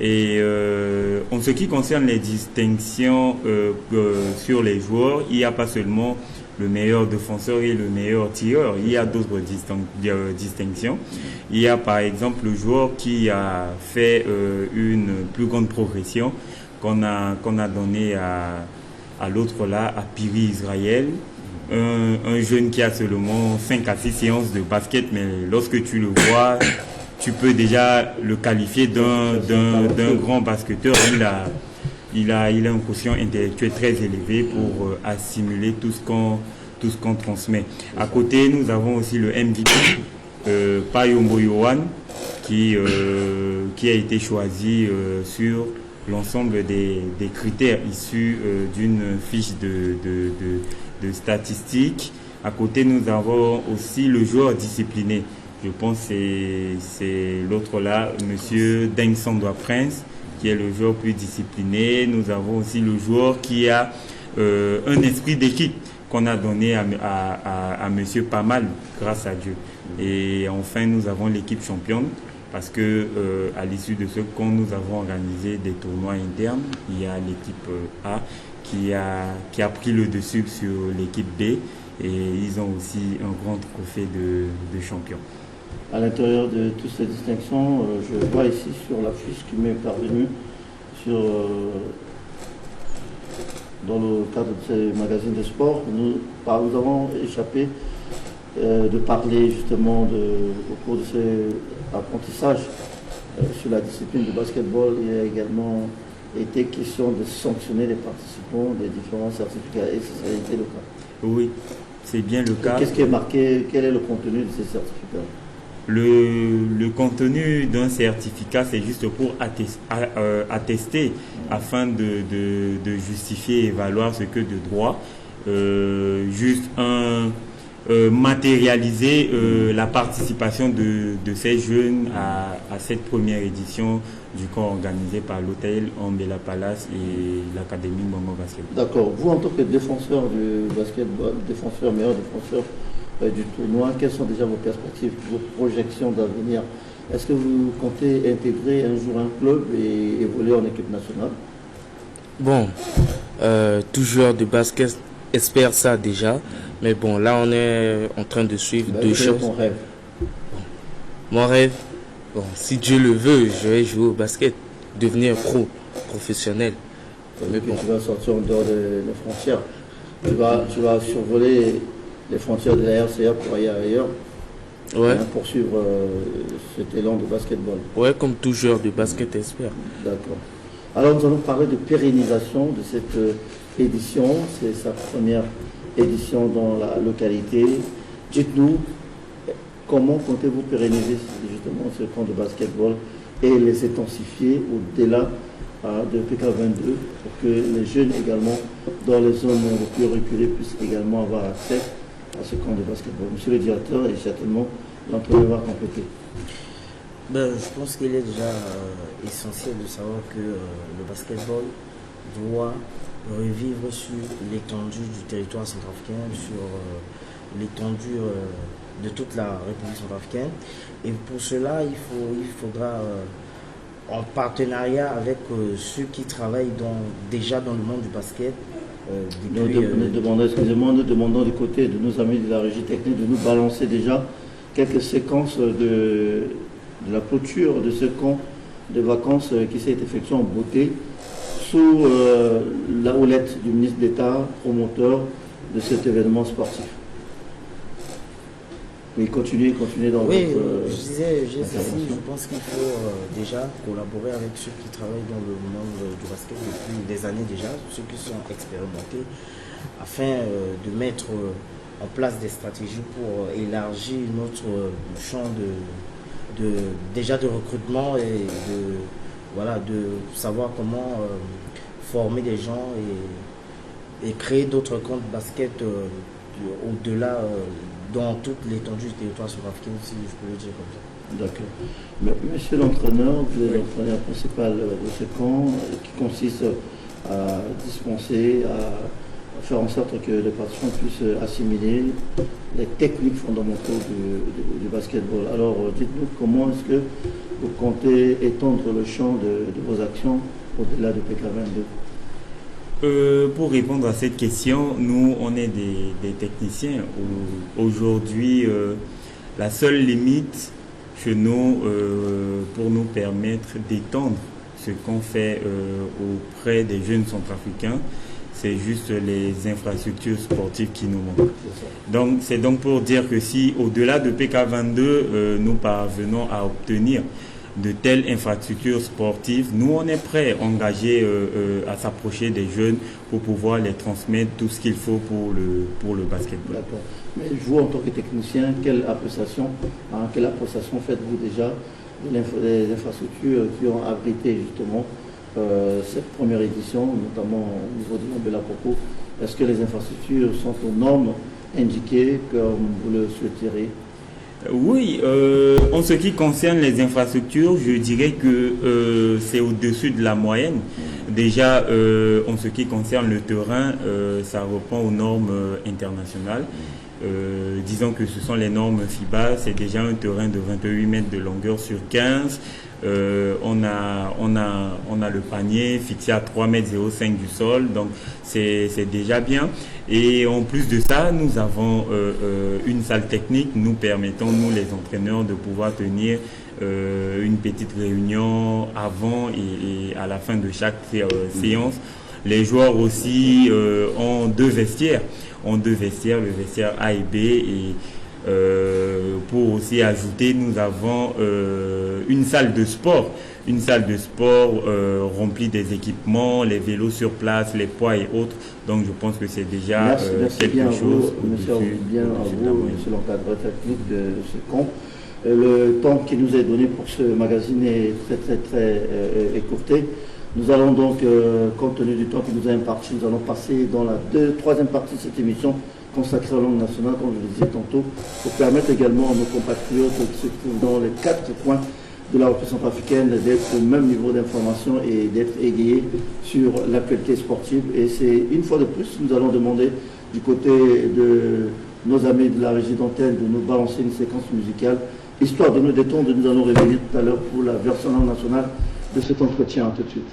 Et euh, en ce qui concerne les distinctions euh, euh, sur les joueurs, il n'y a pas seulement le meilleur défenseur et le meilleur tireur. Il y a d'autres distin- euh, distinctions. Il y a par exemple le joueur qui a fait euh, une plus grande progression qu'on a, qu'on a donnée à, à l'autre là, à Piri Israël. Un, un jeune qui a seulement cinq à six séances de basket, mais lorsque tu le vois, tu peux déjà le qualifier d'un, d'un, d'un grand basketteur. Il a, il a, il a un quotient intellectuel très élevé pour euh, assimiler tout ce qu'on, tout ce qu'on transmet. À côté, nous avons aussi le M V P, euh, Payombo Yohan, qui, euh, qui a été choisi euh, sur l'ensemble des, des critères issus euh, d'une fiche de, de, de, de statistiques. À côté, nous avons aussi le joueur discipliné, Je pense que c'est, c'est l'autre là, monsieur Deng Sandwa Prince, qui est le joueur plus discipliné. Nous avons aussi le joueur qui a euh, un esprit d'équipe qu'on a donné à, à, à, à monsieur Pamal, grâce à Dieu. Et enfin, nous avons l'équipe championne, parce que euh, à l'issue de ce camp, nous avons organisé des tournois internes. Il y a l'équipe euh, A qui a, qui a pris le dessus sur l'équipe B, et ils ont aussi un grand trophée de, de champion. À l'intérieur de toutes ces distinctions, euh, je vois ici sur l'affiche qui m'est parvenue sur, euh, dans le cadre de ces magazines de sport, nous, par- nous avons échappé euh, de parler justement de, au cours de ces apprentissages euh, sur la discipline du basketball. Il a également été question de sanctionner les participants des différents certificats. Et ça a été le cas. Oui, c'est bien le cas. Qu'est-ce qui est marqué? Quel est le contenu de ces certificats? Le, le contenu d'un certificat, c'est juste pour attester, euh, attester afin de, de, de justifier et valoir ce que de droit, euh, juste un, euh, matérialiser euh, la participation de, de ces jeunes à, à cette première édition du camp organisé par l'hôtel Ambela Palace et l'académie Bongo Basket. D'accord. Vous, en tant que défenseur du basketball, défenseur, meilleur défenseur euh, du tournoi, quelles sont déjà vos perspectives, vos projections d'avenir? Est-ce que vous comptez intégrer un jour un club et évoluer en équipe nationale? Bon, euh, tout joueur de basket espère ça déjà. Mais bon, là, on est en train de suivre deux choses. Mon rêve, bon, si Dieu le veut, je vais jouer au basket, devenir pro, professionnel. Mais bon. Tu vas sortir en dehors des frontières. Tu vas, tu vas survoler les frontières de la R C A pour aller ailleurs. Ouais. Hein, poursuivre euh, cet élan de basketball. Ouais, comme tout joueur de basket espère. D'accord. Alors, nous allons parler de pérennisation de cette euh, édition. C'est sa première édition dans la localité. Dites-nous, comment comptez-vous pérenniser justement ce camp de basketball et les intensifier au-delà euh, de P K vingt-deux pour que les jeunes également dans les zones les plus reculées puissent également avoir accès à ce camp de basketball? Monsieur le directeur, et certainement l'entraîneur va compléter. Ben, je pense qu'il est déjà euh, essentiel de savoir que euh, le basketball doit revivre sur l'étendue du territoire centrafricain, sur euh, l'étendue euh, de toute la République centrafricaine. Et pour cela, il, faut, il faudra, euh, en partenariat avec euh, ceux qui travaillent dans- déjà dans le monde du basket, euh, Nous, depuis... de- nous euh, demandons, excusez-moi, nous demandons du côté de nos amis de la régie technique de nous balancer déjà quelques séquences de, de la clôture de ce camp de vacances euh, qui s'est effectué en beauté sous euh, la houlette du ministre d'État, promoteur de cet événement sportif. Oui, continuez, continuez dans Oui, votre euh, je disais, je disais ceci, intervention. Je pense qu'il faut euh, déjà collaborer avec ceux qui travaillent dans le monde euh, du basket depuis des années déjà, ceux qui sont expérimentés, afin euh, de mettre euh, en place des stratégies pour euh, élargir notre euh, champ de, de- déjà de recrutement et de, voilà, de savoir comment euh, former des gens et, et créer d'autres camps de basket euh, au-delà, euh, dans toute l'étendue du territoire centrafricain, si je peux le dire comme ça. D'accord. Mais, monsieur l'entraîneur, vous êtes l'entraîneur principal euh, de ce camp euh, qui consiste à dispenser, à faire en sorte que les participants puissent euh, assimiler les techniques fondamentaux du, du- du basketball. Alors, euh, dites-nous comment est-ce que vous comptez étendre le champ de, de vos actions au-delà de P K vingt-deux? Euh, pour répondre à cette question, nous, on est des, des techniciens. Au- Aujourd'hui, euh, la seule limite chez nous, euh, pour nous permettre d'étendre ce qu'on fait euh, auprès des jeunes centrafricains, c'est juste les infrastructures sportives qui nous manquent. Donc, c'est donc pour dire que si, au-delà de P K vingt-deux, euh, nous parvenons à obtenir de telles infrastructures sportives, nous, on est prêts, engagés euh, euh, à s'approcher des jeunes pour pouvoir les transmettre tout ce qu'il faut pour le, pour le basketball. D'accord. Mais vous, en tant que technicien, quelle appréciation, hein, quelle appréciation faites-vous déjà de l'inf- des infrastructures qui ont abrité justement euh, cette première édition, notamment au niveau de l'Ambela Koko? Est-ce que les infrastructures sont aux normes indiquées comme vous le souhaiteriez? Oui, euh, en ce qui concerne les infrastructures, je dirais que euh, c'est au-dessus de la moyenne. Déjà, euh, en ce qui concerne le terrain, euh, ça répond aux normes euh, internationales. Euh, disons que ce sont les normes fiba, c'est déjà un terrain de vingt-huit mètres de longueur sur quinze. Euh, on a, on a, on a le panier fixé à trois mètres zéro cinq du sol, donc c'est, c'est déjà bien. Et en plus de ça, nous avons euh, euh, une salle technique nous permettant, nous les entraîneurs, de pouvoir tenir euh, une petite réunion avant et, et à la fin de chaque sé- euh, séance. Les joueurs aussi euh, ont deux vestiaires, ont deux vestiaires, le vestiaire A et B. Et euh, pour aussi ajouter, nous avons euh, une salle de sport, une salle de sport euh, remplie des équipements, les vélos sur place, les poids et autres. Donc je pense que c'est déjà Merci, euh, merci quelque bien à chose vous, monsieur, au-dessus bien à au-dessus de la vous, moyenne. Monsieur l'encadreur technique de ce camp. Euh, Le temps qui nous est donné pour ce magazine est très, très, très euh, écourté. Nous allons donc, euh, compte tenu du temps qui nous est imparti, nous allons passer dans la deux, troisième partie de cette émission consacrée aux langues nationales, comme je le disais tantôt, pour permettre également à nos compatriotes qui se trouvent dans les quatre coins de la République centrafricaine d'être au même niveau d'information et d'être égayés sur l'actualité sportive. Et c'est une fois de plus, nous allons demander du côté de nos amis de la régie d'antenne de nous balancer une séquence musicale, histoire de nous détendre. Nous allons revenir tout à l'heure pour la version langue nationale de cet entretien. À tout de suite.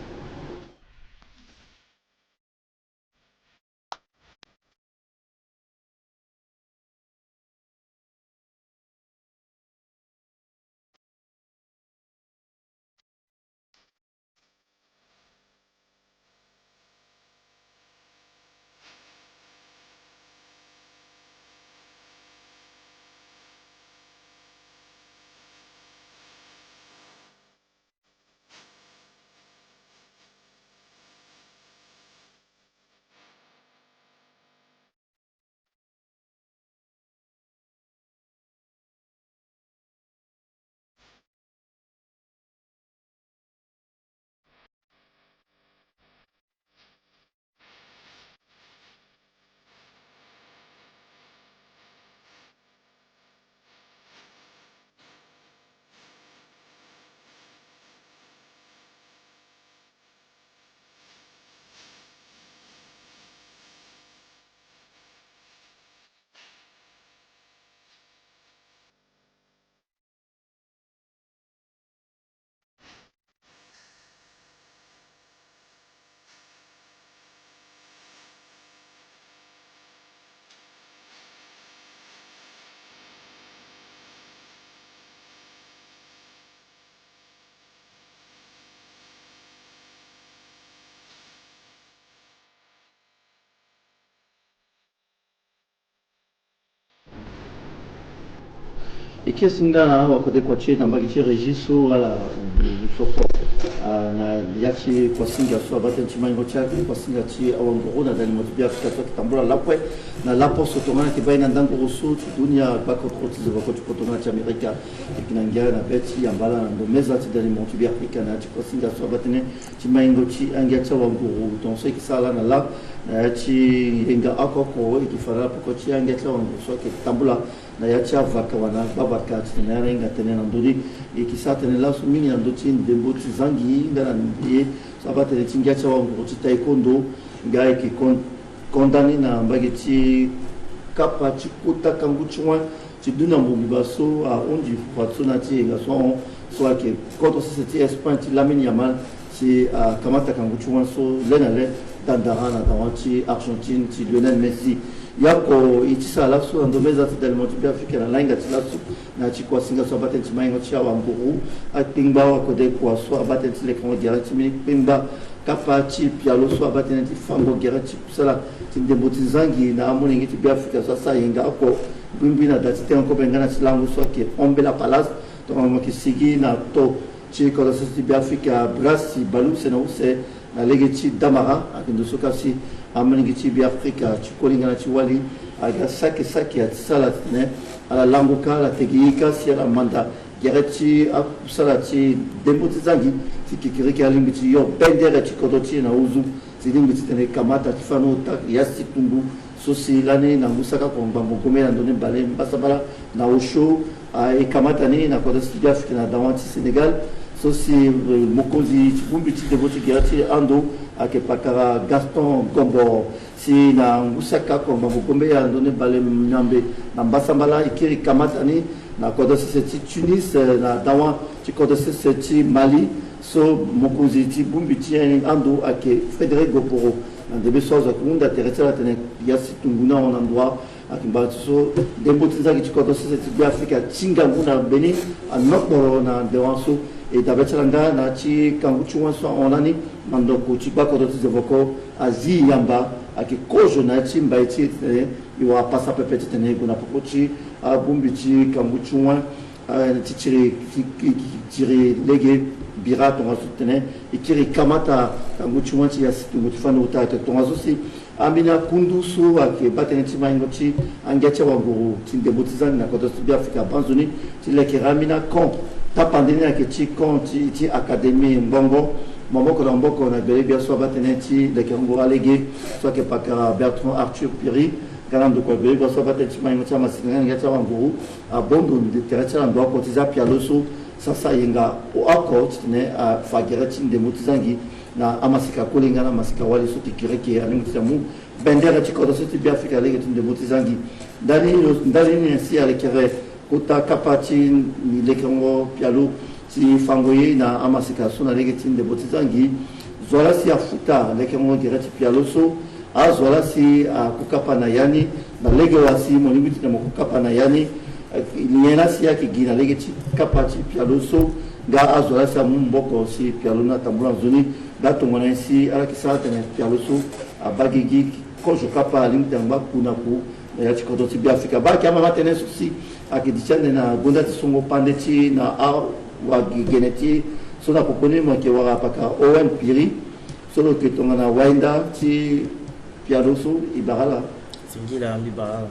E kiri si nga na wakode kua ti e na mbage ti Régis so ala soko na ya ti kuasinga so abaa tënë ti maingo ti ake kuasinga ti awanguru na dalimo ti Beafrika so ayeke tambula lakue na laposo tongana ayeke baa e na ndanguru so ti dunia gbako koro ti zevoko ti poto na ti Amerika. E yeke na ngia na be ti yamba ala na ndo meza ti dalimo ti Beafrika na ya ti kuasinga so abaa tënë ti maingo ti angia ti awanguru tongaso e yeke sara laa na laa na ya ti yenga oko oko e yeke fa na ala peko ti angia ti awanguru so ayeke tambula na ya ti avaka wala gbavaka titene ala hinga tënë na ndö ni. E yeke sara tënë laso mingi na ndö ti ndembo ti zangi nga na ye so abaa tënë ti ngia ti awanguru ti taekwondo nga e yeke kon- kondani na mbage ti kapa ti kota kangu ti wen ti dunia mobimba so ahunzi fadeso na ya ti yenga so ahon so ayeke kodro sese ti Espagne ti Lamine Yamal si akamata kangu ti wen so le na le dandara na dawa ti Argentine ti Lionel Messi. Yako e ti sara laso na ndo meza ti dalimo ti Beafrika na lahinga ti laso na ya ti kuasinga so abaa tënë ti maingo ti awanguru akpengba wakode kua so abaa tënë ti lekango gere ti mbeni kpengba kapa ti pialo so abaa tënë ti fango gere ti kusala ti ndembo ti zangi na amolenge ti Beafrika so asara yenga oko mbimbri na da ti tengo kobe nga na ti lango so ayeke Hombela Palace. Tongana mo yeke sigi na to ti kodro sese ti Beafrika Brassi bale use na use na lege ti Damara ayeke ndo so ka si amolenge ti Beafrika ti koli nga na ti wali aga saki saki ati sala titene ala lango ka ala tege ye ka si ala manda gere ti akusala ti ndembo ti zangi ti kekereke alingbi ti yo bendere ti kodro ti e na ozu. Si lingbi titene e kamata ti fani ota ya si tungu So si lani na ngu saka oko ngbangbo gombe na ndoni bale mbasambala na osio, ah, e kamata ni na kodro ti Beafrika na dawa ti Sénégal. So si, eh, mokonzi ti bongbi ti ndembo ti gere ti ando ayeke pakara Gaston Gombor. Si na ngu saka oko ngbangbo gombe na ndoni bale miambe na mbasambala e kiri kamata ni na kodro sese ti Tunis, eh, na dawa ti kodro sese ti Mali. So mokonzi ti bongbi ti ando ayeke Frédéric Goporo. Na ndembe so azo ayeke hunda tere ti ala atene ya si tongo ni ahon na ndo wa. Ayeke ngbanga ti so ndembo ti zangi ti kodro sese ti Beafrika ti ngangu na mbeni anokporo na ndewa so. E dabe ti ala nga na ya ti kangu ti wen so ahon lani na ndoko ti gbakodro ti zevoko azi yamba ayeke kozo na ya ti mbai ti e titene e wara pasa pepe titene e gue na popo ti abongbi ti kangu ti wen, ah, ti tiri, ti, ti, ti tiri lege bira tongaso titene e kiri kamata kangu ti wen ti ya si tongo ti fani ota ayeke tongaso si ambeni akundu so ayeke baa tënë ti maingo ti angia ti awanguru ti ndembo ti zangi na kodro ti Beafrika abaa nzoni ti lekere ambeni acamp tapande ni ayeke ti camp ti, ti académie ngbongo. Maboko na maboko na gbele-gbia so abaa tënë ti lekerengo alege so ayeke pakara Bertrand Arthur Piri. Nga na ndokua gbele-gbia so abaa tënë ti maingo ti amasika nga na ngia ti awanguru abondo tere ti ala ndo oko ti za pialo so sasa yenga oko titene afa gere ti ndembo ti zangi na amasika koli nga na amasika wali so ti kireke alingbi ti amu bendere ti kodro so ti Beafrika lege ti ndembo ti zangi. Ndali ni, ndali ni si alekere kota kapa ti lekerengo pialo ti fango ye na amasika so na lege ti ndembo ti zangi. Zo laa si afuta lekerengo gere ti pialo so, azo laa si akokapa na ya ni, na lege wa si mo lingbi titene mo kokapa na ya ni. Nyen laa si ayeke gi na lege ti kapa ti pialo so, nga azo laa si amu maboko si pialo ni atambula nzoni. Nga tongana nyen si ala yeke sara tene pialo so abaa gigi kozo kapa alingbi tene angba ku na ku na ya ti kodro ti Beafrika. Baa ayeke amama tënë so si ayeke di ti ande na gonda ti songo pande ti na awagegene ti so na popo ni mo yeke wara pakara Owen Piri. So lo yeke tongana wainda ti pialo so, e bara ala. Singila mbi bara ala.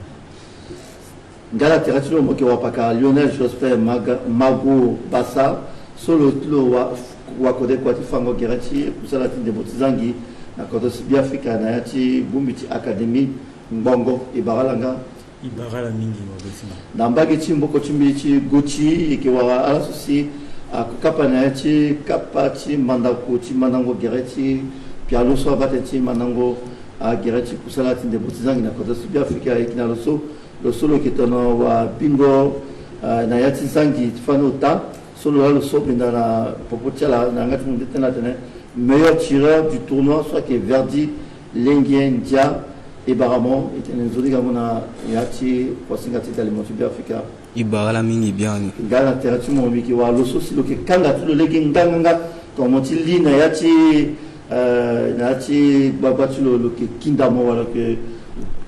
Nga na tere ti lo mo yeke wara pakara Lionel Jospin Maga-, Mago Basa. So lo ti lo wa, wakodekua ti fango gere ti kusala ti ndembo ti zangi na kodro ti Beafrika na ya ti bongbi ti académie ngbongo. E bara ala nga. E bara ala mingi, Mago Sima. Na mbage ti maboko ti mbi ti Gauthier, e yeke wara ala so si akokapa na ya ti kapa ti mandako ti mandango gere ti pialo so abaa tënë ti mandango agere ti kusala ti ndembo ti zangi na kodro ti Beafrika. E yeke na lo so, lo so lo yeke tono wabingo, ah, na ya ti zangi ti fani ota. So lo laa lo so mbi nda na popo ti ala na yanga ti mo nde tënë atene meilleur tireur du tournoi so ayeke Verdi Lengie Ndia. E bara mo, e tene nzoni gango na ya ti kuasinga ti dalimo ti Beafrika. E bara ala mingi biani. Nga na tere ti mo mbi yeke wara lo so si lo yeke kanga ti lo lege nganganga. Tongana mo ti li na ya ti, eh, na ya ti gbagba ti lo, lo yeke kinda mo wala lo yeke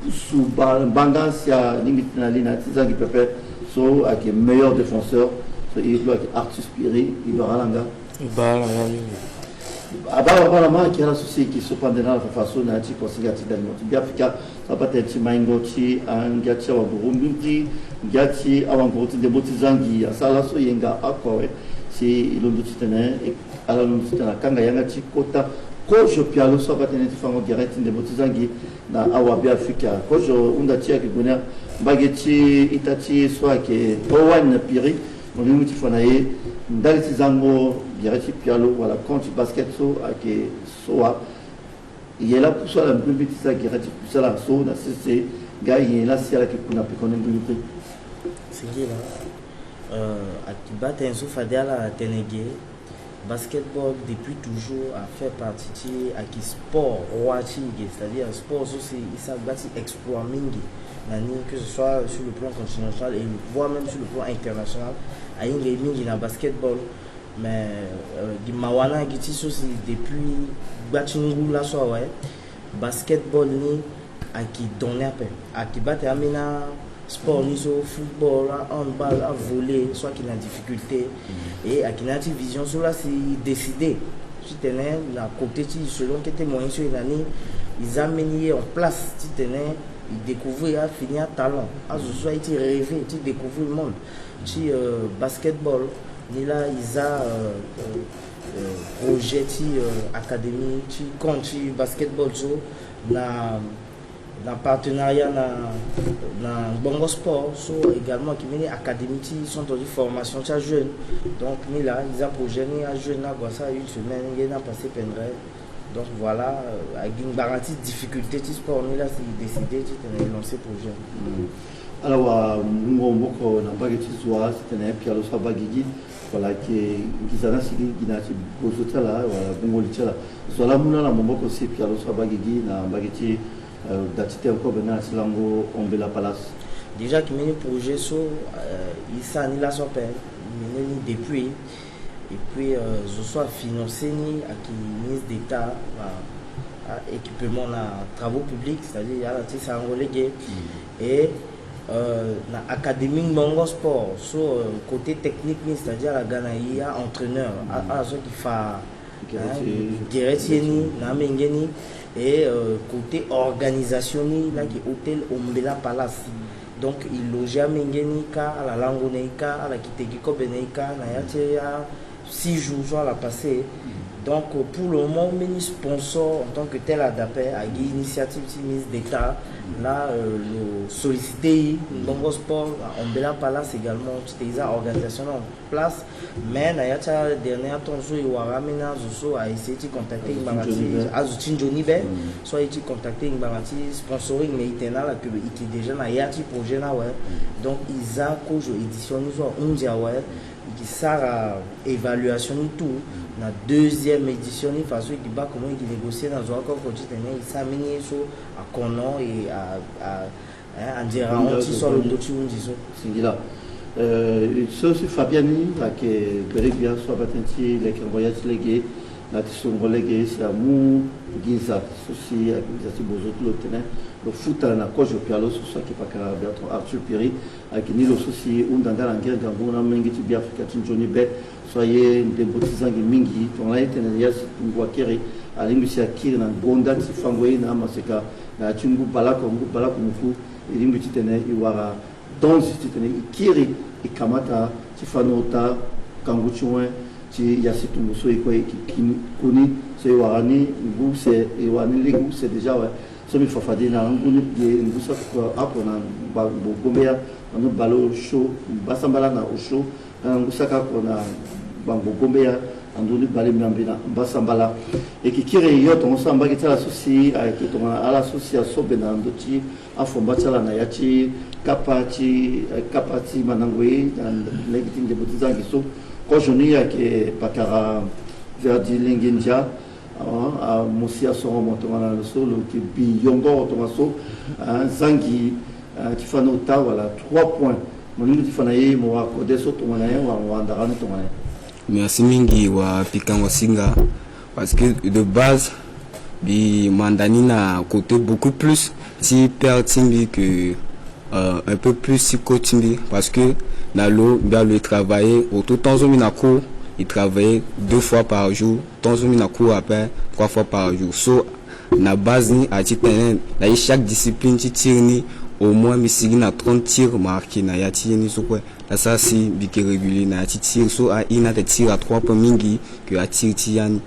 pusu ba-, mbanga si alingbi titene ali na ya ti zangi pepe. So ayeke meilleur défenseur. So e lo ayeke Arthur Piri. E bara ala nga. E bara ala nga mingi. Abaa abaa na ma ayeke ala so si e yeke so pande na ala fafa so na ya ti kuasinga ti dalimo ti Beafrika. So abaa tënë ti maingo ti angia ti awanguru mbiri, ngia ti awanguru ti ndembo ti zangi asara laso yenga oko awe. Si e londo titene e ala londo titene akanga yanga ti kota kozo pialo so abaa tënë ti fango gere ti ndembo ti zangi na awa Beafrika. Kozo hunda ti e ayeke gue na mbage ti ita ti e so ayeke Owen Piri. Mo lingbi ti fa na e ndali ti zango gere ti pialo wala camp ti basket so ayeke so wa. Ye laa pusu ala mbirimbiri ti za gere ti kusala so na sese, nga nyen laa si ala yeke ku na pekoni mbirimbiri. Singila, euh, ayeke baa tënë so fade ala tene ge. Basketball depuis toujours a fait partie ti, ayeke sport roi ti e ge, c'est-à-dire sport so si e sara gba ti exploit mingi na ni, que ce soit sur le plan continental et voire même sur le plan international. Ahinga e mingi na basketball. Mais, euh, gi mawa na gi ti so si depuis gba ti ngu laso awe, basketball ni ayeke donné ape. Ayeke baa tene ambeni asport ni so, football, ahandball, avolley, so ayeke na difficulté. Et ayeke na ya ti vision so laa si e décidé titene na côté ti e, selon kete moyen so e na ni, e za ambeni ye en place titene e découvrir afini atalent, azo so aye ti rêver ti découvrir monde ti, euh, basketball. Ni laa e za, euh, euh, euh, projet ti, euh, académie ti camp ti basketball so na Na partenariat na na Gbongo Sport, so également ayeke mbeni académie ti centre ti formation ti ajeune. Donc ni laa e za projet ni, ajeune ni ague asara une semaine nge ni apase pendere. Donc voilà, euh, ayeke ngbanga ti difficulté ti sport ni laa si e décidé titene e lancer projet. Ala wara mungo maboko na mbage ti zo wa titene pialo so abaa gigi. Wala ayeke nginza ni asi gi gi na ya ti bozo ti ala wala gbungo li ti ala. Zo wa laa amu na ala maboko si pialo so abaa gigi na mbage ti da ti tene kobe na ala ti lango Ombela Palace. Déjà ayeke mbeni projet so e sara ni laso ape, e mené ni depuis. Et puis euh, zo so afinance ni ayeke ministre d'état na équipement na travaux publics, c'est-à-dire ala ti sarango lege. Et euh, na académie Ngbongo Sport so euh, côté technique ni, c'est-à-dire ala ga na e a entraîneur, ala so ayeke fa gere ti ye ni na amenge ni. Et euh, côté organisation ni, ni ayeke hôtel Ombela Palace. Donc e loger amenge ni kâ, ala lango na e kâ, ala yeke teke kobe na e kâ na ya ti a six jours so ala passé. Donc pour le moment mbeni sponsor en tant que tel adape agi initiative ti ministre d'état. Là euh, lo solliciter e, Ngbongo Sport, Ombela Palace également titene e za organisation na place. Mais na ya ti a dernier temps so e wara ambeni azo so a essayer ti contacter e ngbanga ti azo ti nzoni be. So aye ti contacter e ngbanga ti sponsoring, mais e tene na ala que e yeke déjà na ya ti projet ni awe. Donc e za kozo édition ni so ahunzi awe. E yeke sara évaluation ni tout. Na deuxième édition ni façon e yeke baa comment e yeke négocier na zo oko oko titene e sara mbeni ye so akono e a a Hein, andiera hon ti so alondo ti hunzi so. Singila. Euh, so si Fabien ni ayeke bere gbia so abaa tënë ti lekerengo ya ti lege na ti sorongo lege si amu nginza so si ayeke nginza ti bozo ti lo tene lo futa na kozo pialo so so ayeke pakara Bertrand Arthur Piri. Ayeke ni lo so si hunda nda na ngere ngangu na amolenge ti Beafrika ti nzoni be. So aye ndembo ti zangi mingi tongana e tene na ya si ngu akiri alingbi si akiri na gonda ti fango ye na amaseka na ya ti ngu baleoko ngu baleoko moku. E lingbi titene e wara donzi titene e kiri e kamata ti fani ota kangu ti wen ti ya si tumbu so e kue e yeke koni. So e wara ni ngu use e wara ni lege use déjà awe. So mbi fa fade na ngu ni ngu so oko na gbangbo gombeya na ndu baleosio mbasambala na osio. Na ngu saka oko na gbangbo gombeya na ndu ni balemiambe na mbasambala. E yeke kiri yo tongaso na mbage ti ala so si ayeke tongana ala so si asobe na ndö ti afomba ti ala na ya ti kapa ti kapa ti mandango ye na lege ti ndembo ti zangi so. Kozo ni ayeke pakara Verdi Lenge Ndia. Amosi asoro mo tongana lo so lo yeke bi yongoro tongaso. Zangi ti fa ni ota wala trois points. Mo lingbi ti fa na ye mo wara kode so tongana ye wala mo wara ndara ni tongana ye. Merci mingi wa pikango singa. Parce que de base mbi manda ni na côté beaucoup plus ti père ti mbi que euh, un peu plus ti coach ti mbi. Parce que na lo mbi alo e travailler au tout temps so mbi na cours e travailler deux fois par jour. Tant so mbi na cours après trois fois par jour. So na base ni a ti tene na ye chaque discipline ti tir ni au moins mbi sigi na trente tirs marqués na ya ti ye ni so kue. Asara si mbi yeke régulier na ya ti tir so aye ni atene tir à trois points mingi que atir ti ya ni.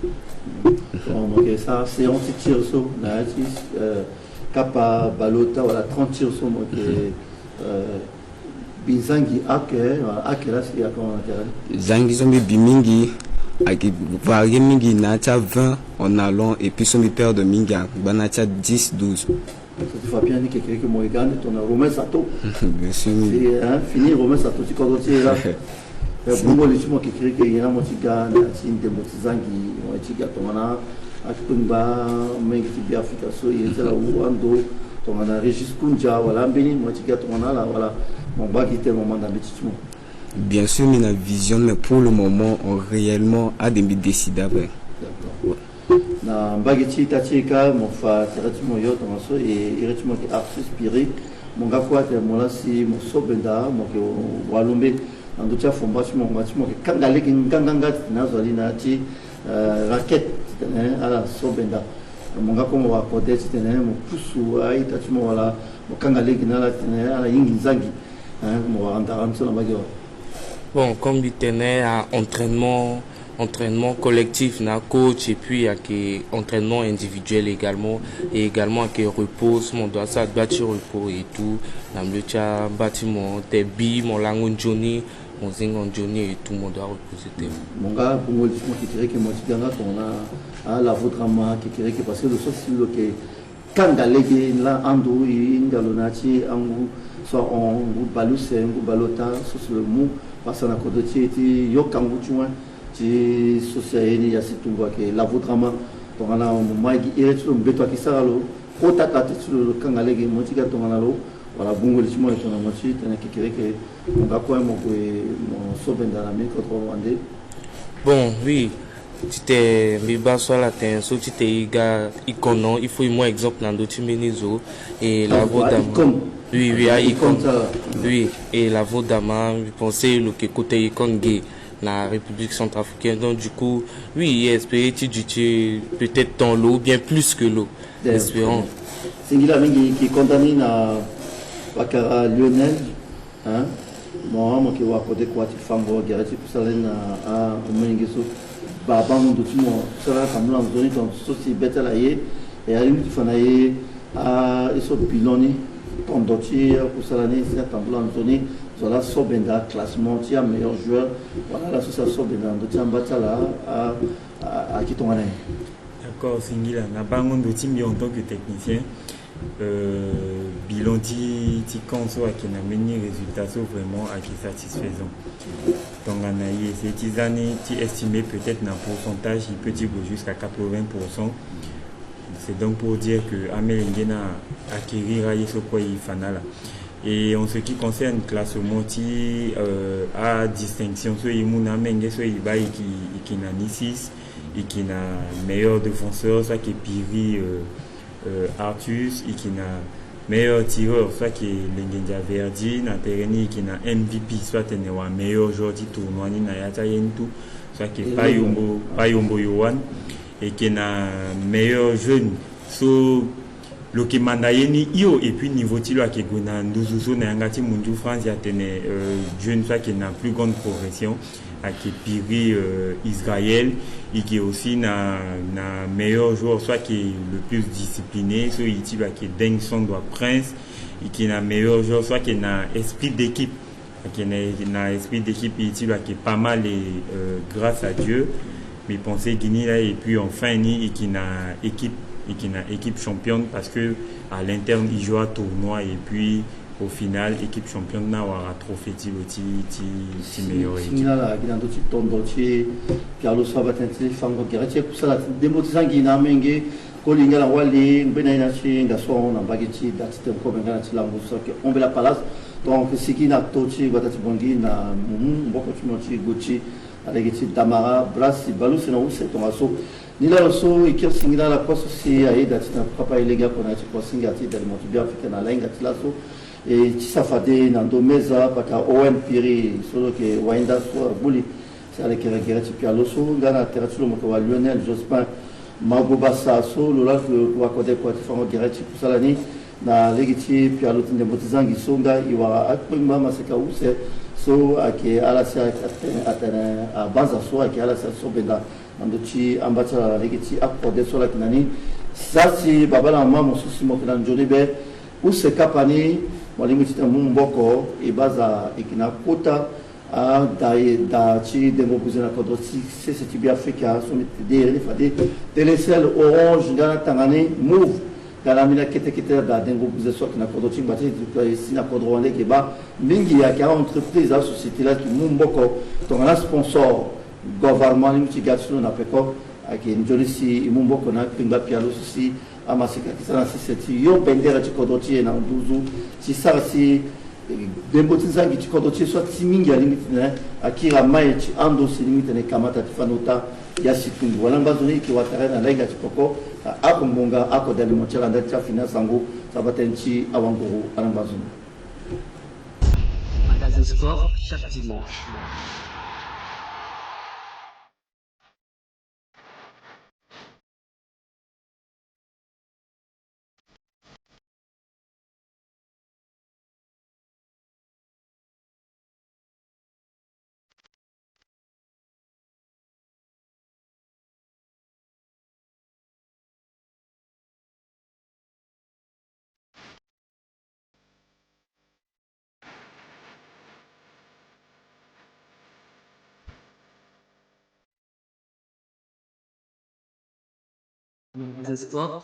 Bon, mo yeke sara séance ti tir so na ya ti kapa baleota wala trente tirs so mo yeke bi zangi ake wala ake laa si ake wana tere ni. Zangi so mbi bi mingi ayeke varier mingi na ya ti a vingt en allant et puis so mbi perdre mingi angba na ya ti a dix douze. So ti fa bien ni kekereke mo yeke ande tongana Romain Sato. Bien sûr. Fini Romain Sato ti kodro ti e laa. Bongo li ti mo kekereke ye na mo ti ga na ya ti ndembo ti zangi mo ye ti ga tongana akpengba menge ti Beafrika so ye ti ala wu ando tongana Régis Koundia wala ambeni mo ye ti ga tongana ala wala mo ngba gi tene mo manda mbeti ti mo. Bien sûr mbi na vision mais pour le moment réellement ade mbi décide ape. Na mbage ti ita ti e kâ mo fa tere ti mo yo tongaso e iri ti mo yeke Arthur Piri. Mo nga kue atene mo laa si mo so benda mo yeke walombe na ndö ti afomba ti mo ngbanga ti mo yeke kanga lege nganganga titene azo ali na ya ti raquette titene ala so benda. Mo nga kue mo wara kode titene mo pusu a-ita ti mo wala mo kanga lege na ala titene ala hingi nzangi. Mo wara ndara ni so na mbage wa. Bon, comme mbi tene a entraînement Entraînement collectif na coach, et puis ayeke entraînement individuel également, et également ayeke repos, so mo doit sara gba ti repos et tout. Na milieu ti amba ti mo te bi mo lango nzoni, mo zingo nzoni et tout, mo doit reposer te. Mo nga bongo li ti mo kekereke mo ti ga nga tongana alavo drama kekereke parce que lo so si lo yeke kanga lege laa ando e hinga lo na ya ti angu so ahon ngu baleuse ngu baleota so si lo mu pasa na kodro ti e ti yoka ngu ti wen ti so si aye ni ya si tumbu ayeke lavo drama. Tongana mo ma e gi ere ti lo mbeto ayeke sara lo kota kate ti lo lo kanga lege mo ti ga tongana lo wala bongo li ti mo ayeke tongana mo ti tene kekereke mo ga kue mo gue mo so benda na mbeni kodro wande. Bon, oui. Titene mbi baa so ala tene so titene e ga e kono il faut e mu exemple na ndö ti mbeni zo. E lavo dama. Oui, oui, a e kono. Oui, e lavo dama mbi pense lo yeke kota e kono ge na République centrafricaine, donc du coup oui e espérer ti duti peut-être tant lo ou bien plus que lo. Espérons. Singila mingi e kono ndani na pakara Lionel. Hein? Mo mo yeke wara kode kua ti fango gere ti kusala ni na amolenge so. Baba ndo ti mo so ala tambula nzoni tonga so si be ti ala ye. E alingbi ti fa na e a e so bilan ni tondo ti akusala ni si atambula nzoni. Zo ala so benda classement ti ameilleur joueur. Wala ala so si aso benda na ndö ti amba ti ala. Ayeke tongana nyen? D'accord, singila na bango ndo ti mbi en tant que technicien. Euh, bilan ti ti camp so ayeke na mbeni résultat so vraiment ayeke satisfaisant. Tongana e essayer ti za ni ti estimer peut-être na pourcentage e peut ti gue jusqu'à quatre-vingts pour cent. C'est donc pour dire que amolenge ni a acquérir aye so kue e fa na ala. Et en ce qui concerne classement ti euh, adistinction so e mu na amolenge so e baa e yeke na ni six. E yeke na meilleur défenseur so ayeke Piri euh, euh, Artus, e yeke na meilleur tireur so ayeke Lengendia Verdi. Na tere ni e yeke na M V P so atene wara meilleur joueur ti tournoi ni na ya ti aye ni tout so ayeke Payombo, Payombo Yohan. E yeke na meilleur jeune so lo yeke manda ye ni hio. Et puis niveau ti lo ayeke gue na nduzu so na yanga ti mundu France e atene euh, jeune so ayeke na plus grande progression. Ayeke Piri euh, Israël. E yeke aussi na na meilleur joueur so ayeke le plus discipliné so e ti lo ayeke Deng Sandwa Prince. E yeke na meilleur joueur so ayeke na esprit d'équipe. Ayeke na na esprit d'équipe e ti lo ayeke pas mal et euh, grâce à Dieu. Mbi pense gi ni laa. Et puis enfin ni e yeke na équipe e yeke na équipe championne parce que à l'interne e joue atournoi et puis au final équipe championne ni awara trophée ti lo ti ti ti meilleur équipe. Singila ala gi na ndö ti tondo ti pialo so abaa tënë ti fango gere ti e kusala ti ndembo ti zangi na amolenge. Koli nga na wali ngbene na ti hinga so ahon na mbage ti da ti tene kobe nga na ti lango so ayeke Hombela Palace. Donc sigi na to ti gbata ti Bangui na mumu maboko ti mo ti gue ti na lege ti Damara, Brassi, Balouse na use tongaso. Ni laa lo so e kiri singila ala kue so si ayeda ti na kapa e lege oko na ya ti kua singa ti da limo ti Beafrika na lahinga ti laso. E ti sa fade na ndo meza paka Owen Piri so lo yeke wahinda so agbu li. Si ala yeke gere ti pialo so nga na tere ti lo mo yeke wara Lionel Jospin Mago Basa so lo laa lo yeke wara kode kua ti fango gere ti kusala ni na lege ti pialo ti ndembo ti zangi so nga e wara akpengba maseka use so ayeke ala si atene atene abanza so ayeke ala si aso benda na ndö ti amba ti ala na lege ti akode so ala yeke na ni. Sa si babâ na mama mo so si mo yeke na nzoni be use kapa ni mo lingbi ti tene mu maboko e baa aza e yeke na kota. Ada e da ti dengo buze na kodro ti sese ti Beafrika so mbi tene iri ni fade Telecel, Orange nga na tanga ni Moov. Nga na ambeni akete kete ada dengo buze so ayeke na kodro ti gba ti e si na kodro wande e yeke baa mingi ayeke a-entreprise, asociété laa ayeke mu maboko tongana sponsor. Gouvernement alingbi ti ga ti lo na peko. Ayeke nzoni si e mu maboko na akpengba pialo so si amaseka ayeke sara na sese ti yo bendere ti kodro ti e na nduzu ti sara si ndembo ti zangi ti kodro ti e so ati mingi alingbi titene akiri amaye ti ando si lingbi titene e kamata ti fani ota. Ya si tumbu wala ngba nzoni e yeke wara tere na lahinga ti peko na ako ngbonga ako dalimo ti ala ndali ti afini asango. Saba tënë ti awanguru ala ngba nzoni. Magazine Sport chaque dimanche. Zesco.